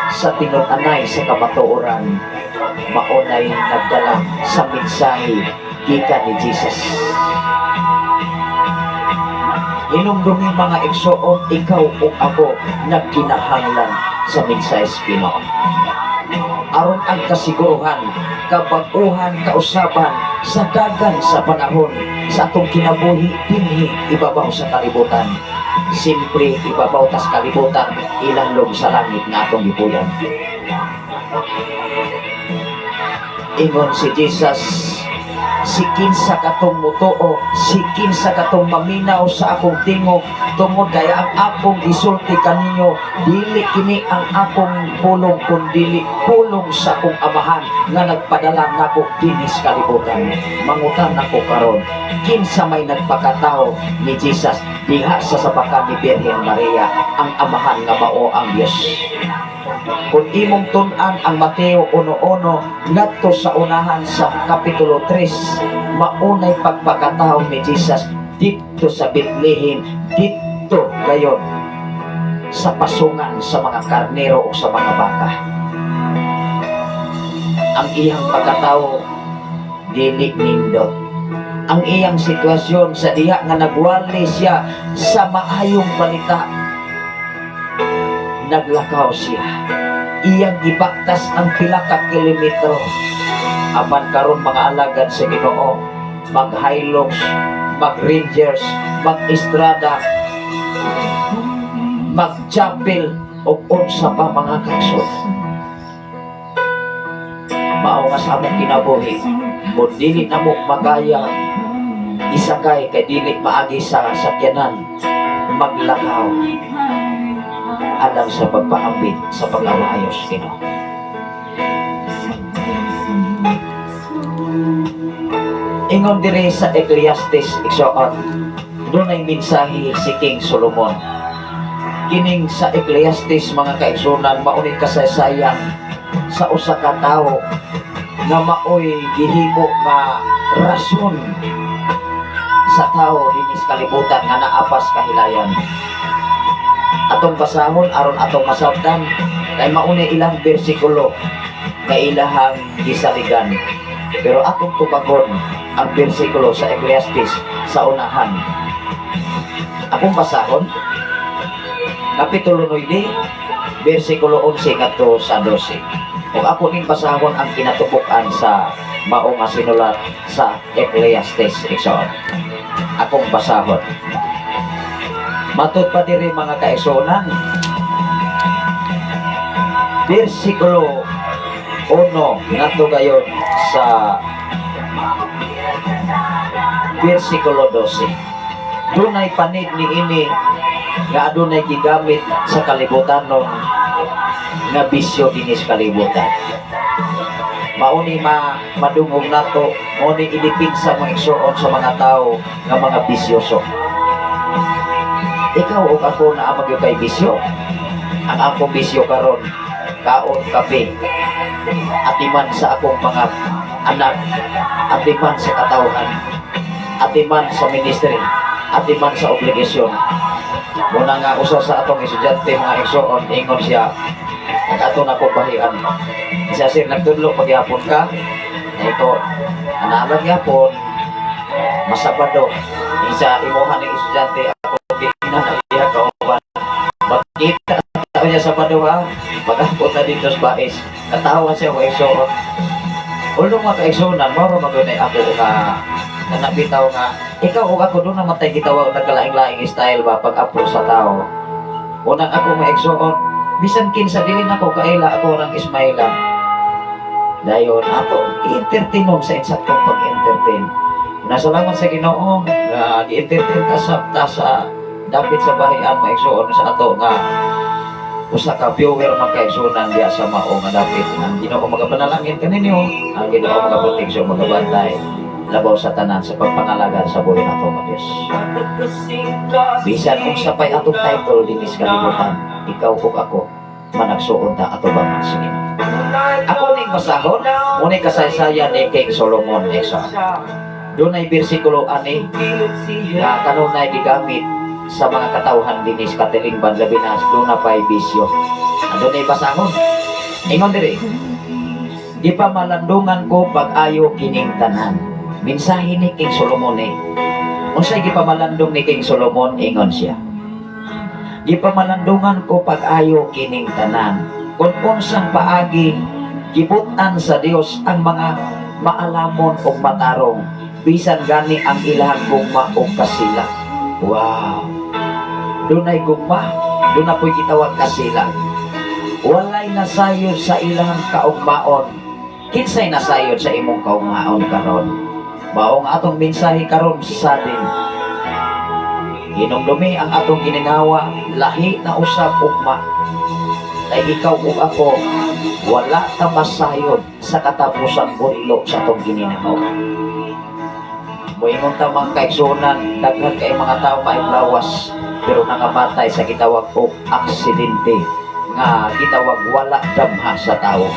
sa tinud-anay sa kamatuoran, maunay nagdala sa mensahe gikan ni Jesus. Hinumdumi, mga igsoon, ikaw ug ako nagkinahanglan sa mensahe sa Ginoo. Aron ang kasiguruhan, kabag-uhan, kausaban sa dagan sa panahon sa atong kinabuhi dinhi ibabaw sa kalibutan. Siyempre, ibabaw tas kalibutan, ilalom sa langit nga atong gipuyan. Ingon si Jesus, "Si kinsa katong mutuo, si kinsa katong maminaw sa akong tingog, tungod kay ang akong gisulti kaninyo, dili kini ang akong pulong kundili pulong sa akong Amahan nga nagpadala nako dinhi sa kalibutan." Mangutan nako karon, kinsa may nagpakatao ni Jesus diha sa sabakan ni Birhen Maria? Ang Amahan nga mao ang Dios. Kung imong tun-an ang Mateo 1:1 ngadto sa unahan sa Kapitulo 3, maunay pagpakatao ni Jesus dito sa Bethlehem, dito gayon sa pasungan sa mga karnero o sa mga baka. Ang iyang pagkatao dili nindot. Ang iyang sitwasyon sa diha nga nagwali siya sa maayong balita, naglakaw siya, iyang gibaktas ang pila ka kilometro. Apan karon, mga alagad sa Ginoo, mag Hilux, mag Rangers, mag Estrada, mag Chapel o unsa pa, mga kaigsoon. Mao nga sa among kinabuhi, kung dili na mo magaya isakay kay dili maagi sa sakyanan, maglakaw alang sa pagpaambit sa pag-awaayos Ginoo. Ingon diri sa Ecclesiastes, igsoon, dunay mensahe si King Solomon. Kining sa Ecclesiastes, mga kaigsunan, maunay kasaysayan sa usa ka tawo nga maoy gihimo nga rason sa tao dinhi sa kalibutan nga naapas kahilayan. Atong basahon aron atong masabtan kay mauna ilang bersikulo nga ilahang gisaligan. Pero atong tubagon ang bersikulo sa Ecclesiastes sa unahan. Akong basahon, Kapitulo 9, bersikulo 11 ngadto sa 12. Ug ako ning basahon ang kinatubuk-an sa mao nga sinulat sa Ecclesiastes, igsoon. Akong basahon. Matud pa diri, mga kaigsuonan, bersikulo 1 ngadto gayon sa bersikulo 12. Dunay panid ni ini nga adunay gigamit sa kalibutan no nga bisyo dinhi sa kalibutan. Mauni ma madungog nato, mauni idepinsa, mga igsoon, sa mga tao nga mga bisyoso. Ikaw ug ako naa magyud kay bisyo. Ang akong bisyo karon, kaon, kape. Atiman sa akong mga anak, atiman sa katawhan, atiman sa ministry, atiman sa obligasyon. Muna nga usa sa atong estudyante, mga igsoon, ingon siya, nag-ato na ko bahian. Siya, "Sir, nagtudlo pagyapon ka?" Na ito, anaalan gyapon, masabado. Isa imuha ng estudyante, ako di na iya kauban. Magkita tao niya sa ha, pag-abot na dito sa bais, katawa siya ko igsoon. Ulo, mga kaigsunan, mao ra magud ako nga kanabitaw nga ikaw ug ako doon naman tayo gitawag nagkalaing-laing style ba pag-approach sa tao. Unang ako mga igsoon, Bisan kinsa, dili nako kaila, ako rang Ismaila. Dayon ato i-entertainon sa insaktong pag-entertain. Nasalamat sa Ginoo nga gi-entertain ta sa ta sa dapit sa bahian, maigsuon, sa ato nga usa ka viewer, mga kaigsuonan, diya sa mao nga dapit. Ang Ginoo magapanalangin kaninyo, ang Ginoo magaproteksyon, magabantay, labaw sa tanan sa pagpangalaga sa buhi nato nga Dios. Bisan kung sa pay atong title dinis kalibutan, ikaw ug ako managsuon ta atubangan sa Ginoo. Ako ning basahon, ngunit kasaysayan ni King Solomon, igsoon. Dunay bersikulo ani nga kanunay gigamit sa mga katawhan dinis katilingban, labi na duna pay bisyo. Adunay basahon. Ingon diri, "Gipamalandungan ko pag-ayo kining tanan." Mensahe ni King Solomon eh. Unsay gipamalandong ni King Solomon? Ingon siya, "Gipamalandungan ko pag-ayo kining tanan. Kung unsang paagi gibutan sa Dios ang mga maalamon ug matarong, bisan gani ang ilang gugma ug kasila." Wow. Dunay gugma, duna po'y gitawag kasila. Walay nasayod sa ilang kaugmaon. Kinsay nasayod sa imong kaugmaon karon? Mao nga atong mensahe karon sa din. Hinumdumi ang atong gininawa, lahi na usab ugma. Kay ikaw ug ako, wala ta masayod sa katapusan budlo sa atong gininawa. Moingon ta, mga kaigsuonan, daghan kay mga tao maiblawas pero nangamatay sa gitawag og aksidente nga gitawag wala damha sa tao.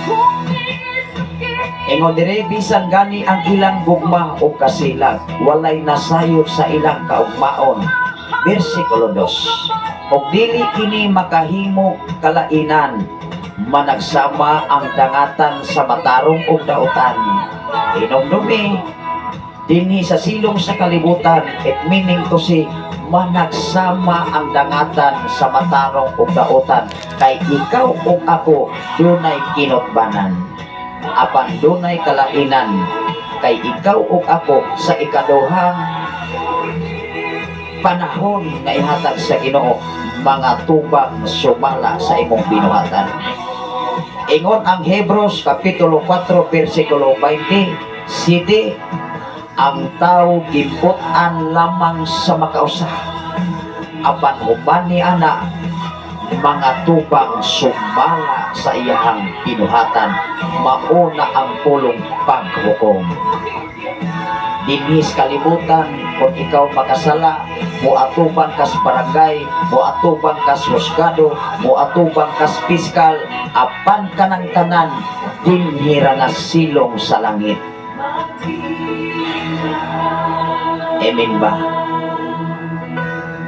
Ingon dire, bisan gani ang ilang gugma o kasilag, walay nasayod sa ilang kaugmaon. Versikulo 2. Ug dili kini makahimo kalainan, managsama ang dangatan sa matarong ug dautan. Hinumdumi, dinhi sa silong sa kalibutan, it meaning to say, managsama ang dangatan sa matarong ug dautan. Kay ikaw ug ako, dunay kinutbanan. Apan dunay kalainan, kay ikaw ug ako sa ikaduhang panahon nga ihatag sa Ginoo, mga tubang sumala sa imong binuhatan. Ingon ang Hebreos kapitulo 4 versikulo 20, City, ang tao gibut-an lamang sa makausa. Apan human ni ana, mga tubang sumala sa iyahang binuhatan, mauna ang pulong paghukom. Dinhis kalibutan, kung ikaw makasala, moatubang kas barangay, moatubang kas husgado, moatubang kas piskal, apan kanang tanan, dinhi ra na silong sa langit. Amen ba?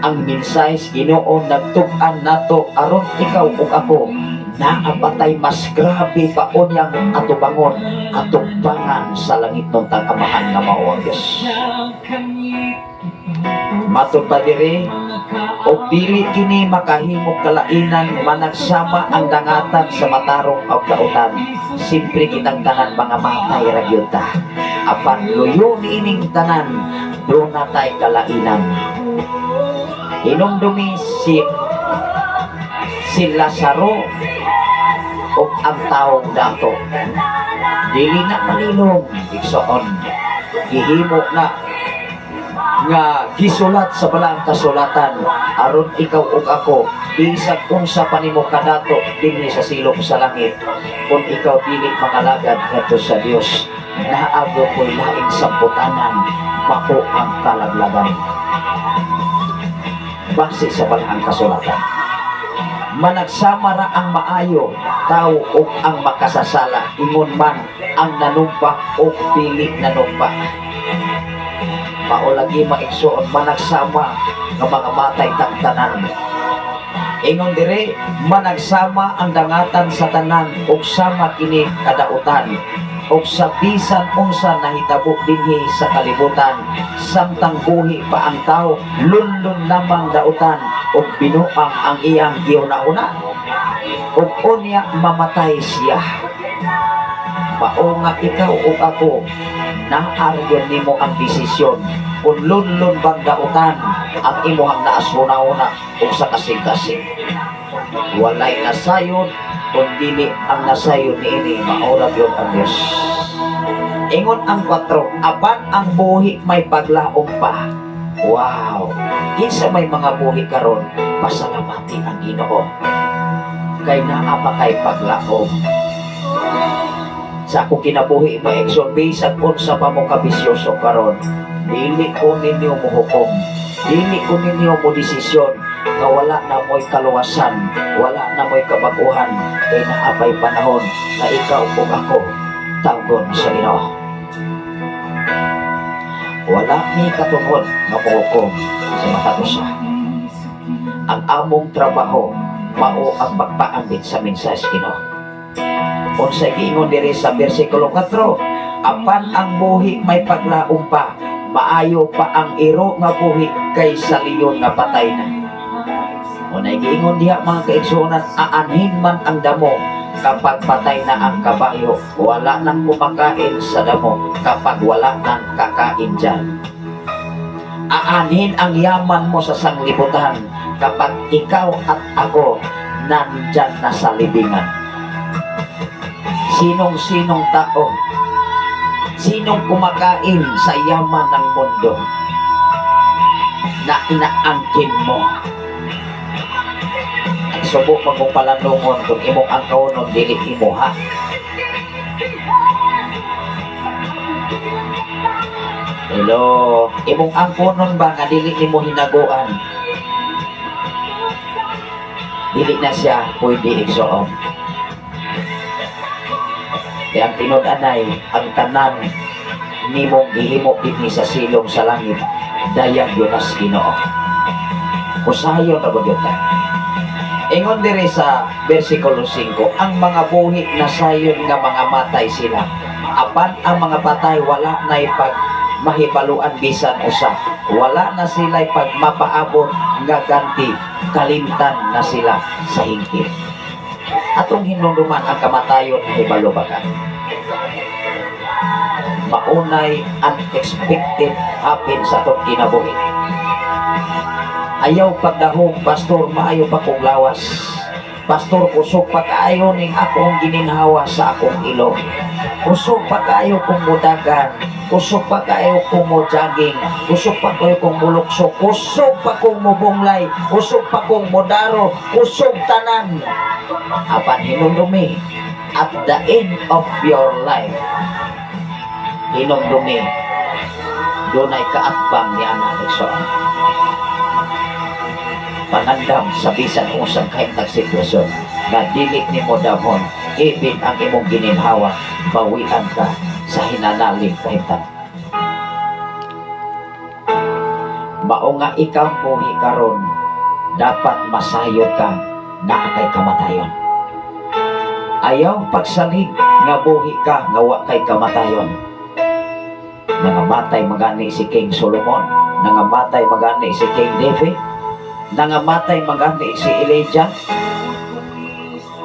Ang mensahe sa Ginoo nagtug-an nato aron ikaw ug ako naapatay mas grabe pa unyang atubangon atubangan sa langit ng tag-amahan nga mao ang Dios. Matod pa diri, og dili kini makahimo kalainan, managsama ang dangatan sa matarong og dautan. Simpre kitang tanan mga matay ra gyud ta. Apan luyo niining tanan, duna tay kalainan. Hinumdumi si si Lazaro ug ang taong dato. Dili na malilong, igsoon. Gihimo na nga gisulat sa balaang kasulatan aron ikaw ug ako, bisag unsa pa nimo kadato dinhi sa silong sa langit, kung ikaw dili mangalagad ngadto sa Dios, naa ko'y laing samputanan, mao ang kalaglagan base sa balaang kasulatan. Managsama ra ang maayo tao ug ang makasasala, ingon man ang nanumpa o dili nanumpa. Mao lagi, maigsoon, managsama nga mga matay tang tanan. Ingon dire, managsama ang dangatan sa tanan ug sama kini kadautan. Ug sa bisan unsa nahitabo dinhi sa kalibutan, samtang buhi pa ang tao, lunlun lamang dautan ug binuang ang iyang gihuna-huna. Ug unya mamatay siya. Mao nga ikaw ug ako, naa gyud nimo ang desisyon kung lunlun bang dautan ang imuhang naas huna-huna ug sa kasing-kasing. Walay nasayod kung dili ang nasayod niini, mao ra gyud ang Dios. Ingon ang 4, apan ang buhi may paglaom pa. Wow! Kinsa may mga buhi karon, pasalamati ang Ginoo. Kay naa pa kay paglaom. Sa akong kinabuhi, mga igsoon, bisan unsa pa mo kabisyoso karon, dili ko ninyo mohukom. Dili ko ninyo mo desisyon nga wala na mo'y kaluwasan, wala na mo'y kabaguhan, kay naa pay panahon na ikaw ug ako tawgon sa Ginoo. Wala mi katunod nga mohukom sa matag usa. Ang among trabaho mao ang pagpaambit sa mensahe sa Ginoo. Unsay giingon diri sa bersikulo 4, apan ang buhi may paglaom pa, maayo pa ang iro nga buhi kaysa leon nga patay na. Unay giingon diha, mga kaigsuonan, aanhin man ang damo kapag patay na ang kabayo, wala nang kumakain sa damo kapag wala nang kakain dyan. Aanhin ang yaman mo sa sanglibutan kapag ikaw at ako nandyan na sa libingan. Sinong-sinong tao, sinong kumakain sa yaman ng mundo na inaangkin mo? Subo pa kung palanungon kung imong angkawnon, dili imo ha. Hello, imong angkonon ba nga dili nimo hinaguan? Dili na siya pwede, igsoon. Kaya ang tinud-anay, ang tanan nimong gihimo dinhi sa silong sa langit, dayag gyud nas Ginoo. Usahayon ra ba gyud ta? Ingon diri sa versikulo 5, ang mga buhi na sayon nga mga matay sila. Apan ang mga patay wala na'y pag mahibaluan bisan usa. Wala na sila'y pag mapaabot nga ganti, kalimtan na sila sa hingpit. Atong hinumduman ang kamatayon, hibalo ba ka? Maunay unexpected happen sa atong kinabuhi. Ayaw pagdahom, "Pastor, maayo pa kong lawas. Pastor, kusog pa kaayo ning akong gininhawa sa akong ilo. Kusog pa kaayo kong mudagan. Kusog pa kaayo kong mo jogging. Kusog pa kaayo kong mulukso. Kusog pa kong mubunglay. Kusog pa kong mudaro. Kusog tanan." Apan hinumdumi, at the end of your life, hinumdumi, dunay kaatbang ni ana, igsoon. Pangandam sa bisan usang kahimtang sitwasyon nga dili nimo damhon, even ang imong gininhawa, bawian ka sa hinanaling kahimtang. Mao nga ikaw buhi karon, dapat masayod ka naa kay kamatayon. Ayaw pagsalig nga buhi ka nga wa kay kamatayon. Nangamatay magani si King Solomon, nangamatay magani si King David, nangamatay magani si Elijah,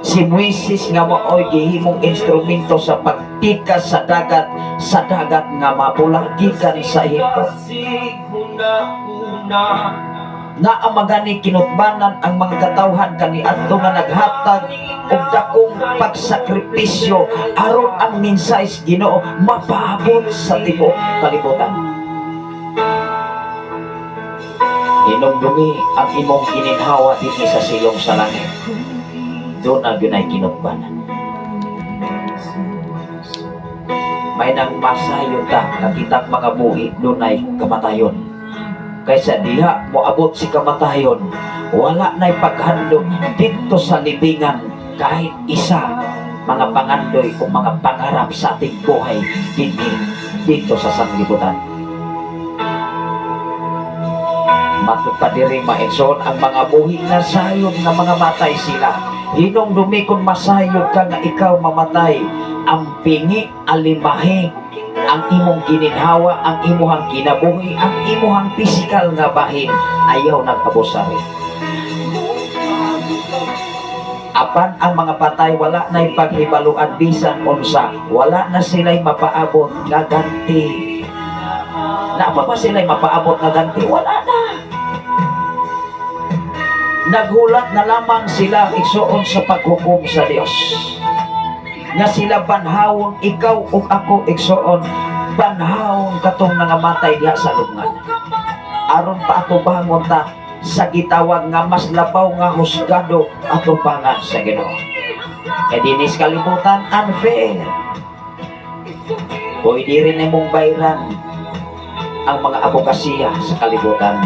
si Moises nga maoy gihimong instrumento sa pagtikas sa dagat nga mapula gikan sa Ehipto. Naa magani kinutbanan ang mga katawhan kaniadto nga naghatag og dakong pagsakripisyo aron ang mensahe sa Ginoo mapaabot sa tibuok kalibutan. Hinumdumi ang imong gininhawa dinhi sa silong sa langit. Duna gyud kinutbanan. May nang masayod ta nga kitang mga buhi dunay kamatayon. Kaysa diha moabot si kamatayon, wala na'y paghandom dito sa libingan kahit isa mga pangandoy o mga pangarap sa ating buhay dinhi dito sa sanglibutan. Matud pa diri, mga igsoon, ang mga buhi na sayod nga mga matay sila. Hinumdumi kung masayod ka nga ikaw mamatay, ang pingi alimahe, ang imong gininhawa, ang imuhang kinabuhi, ang imuhang pisikal nga bahin, ayaw nagpabusari. Apan ang mga patay wala na'y paghibaluan bisan unsa, wala na sila'y mapaabot nga ganti. Naa pa ba sila'y mapaabot nga ganti? Wala na. Naghulat na lamang sila, igsoon, sa paghukom sa Dios. Nga sila banhawon ikaw ug ako, igsoon, banhawon katong nangamatay diha sa lubngan. Aron paatubangon ta sa gitawag nga mas labaw nga husgado atubangan sa Ginoo. Kay dinis kalibutan unfair. Pwede rin imong bayran ang mga abokasiya sa kalibutan.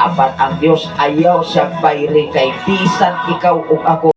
Apan ang Dios ayaw siya bayri kay bisan ikaw ug ako.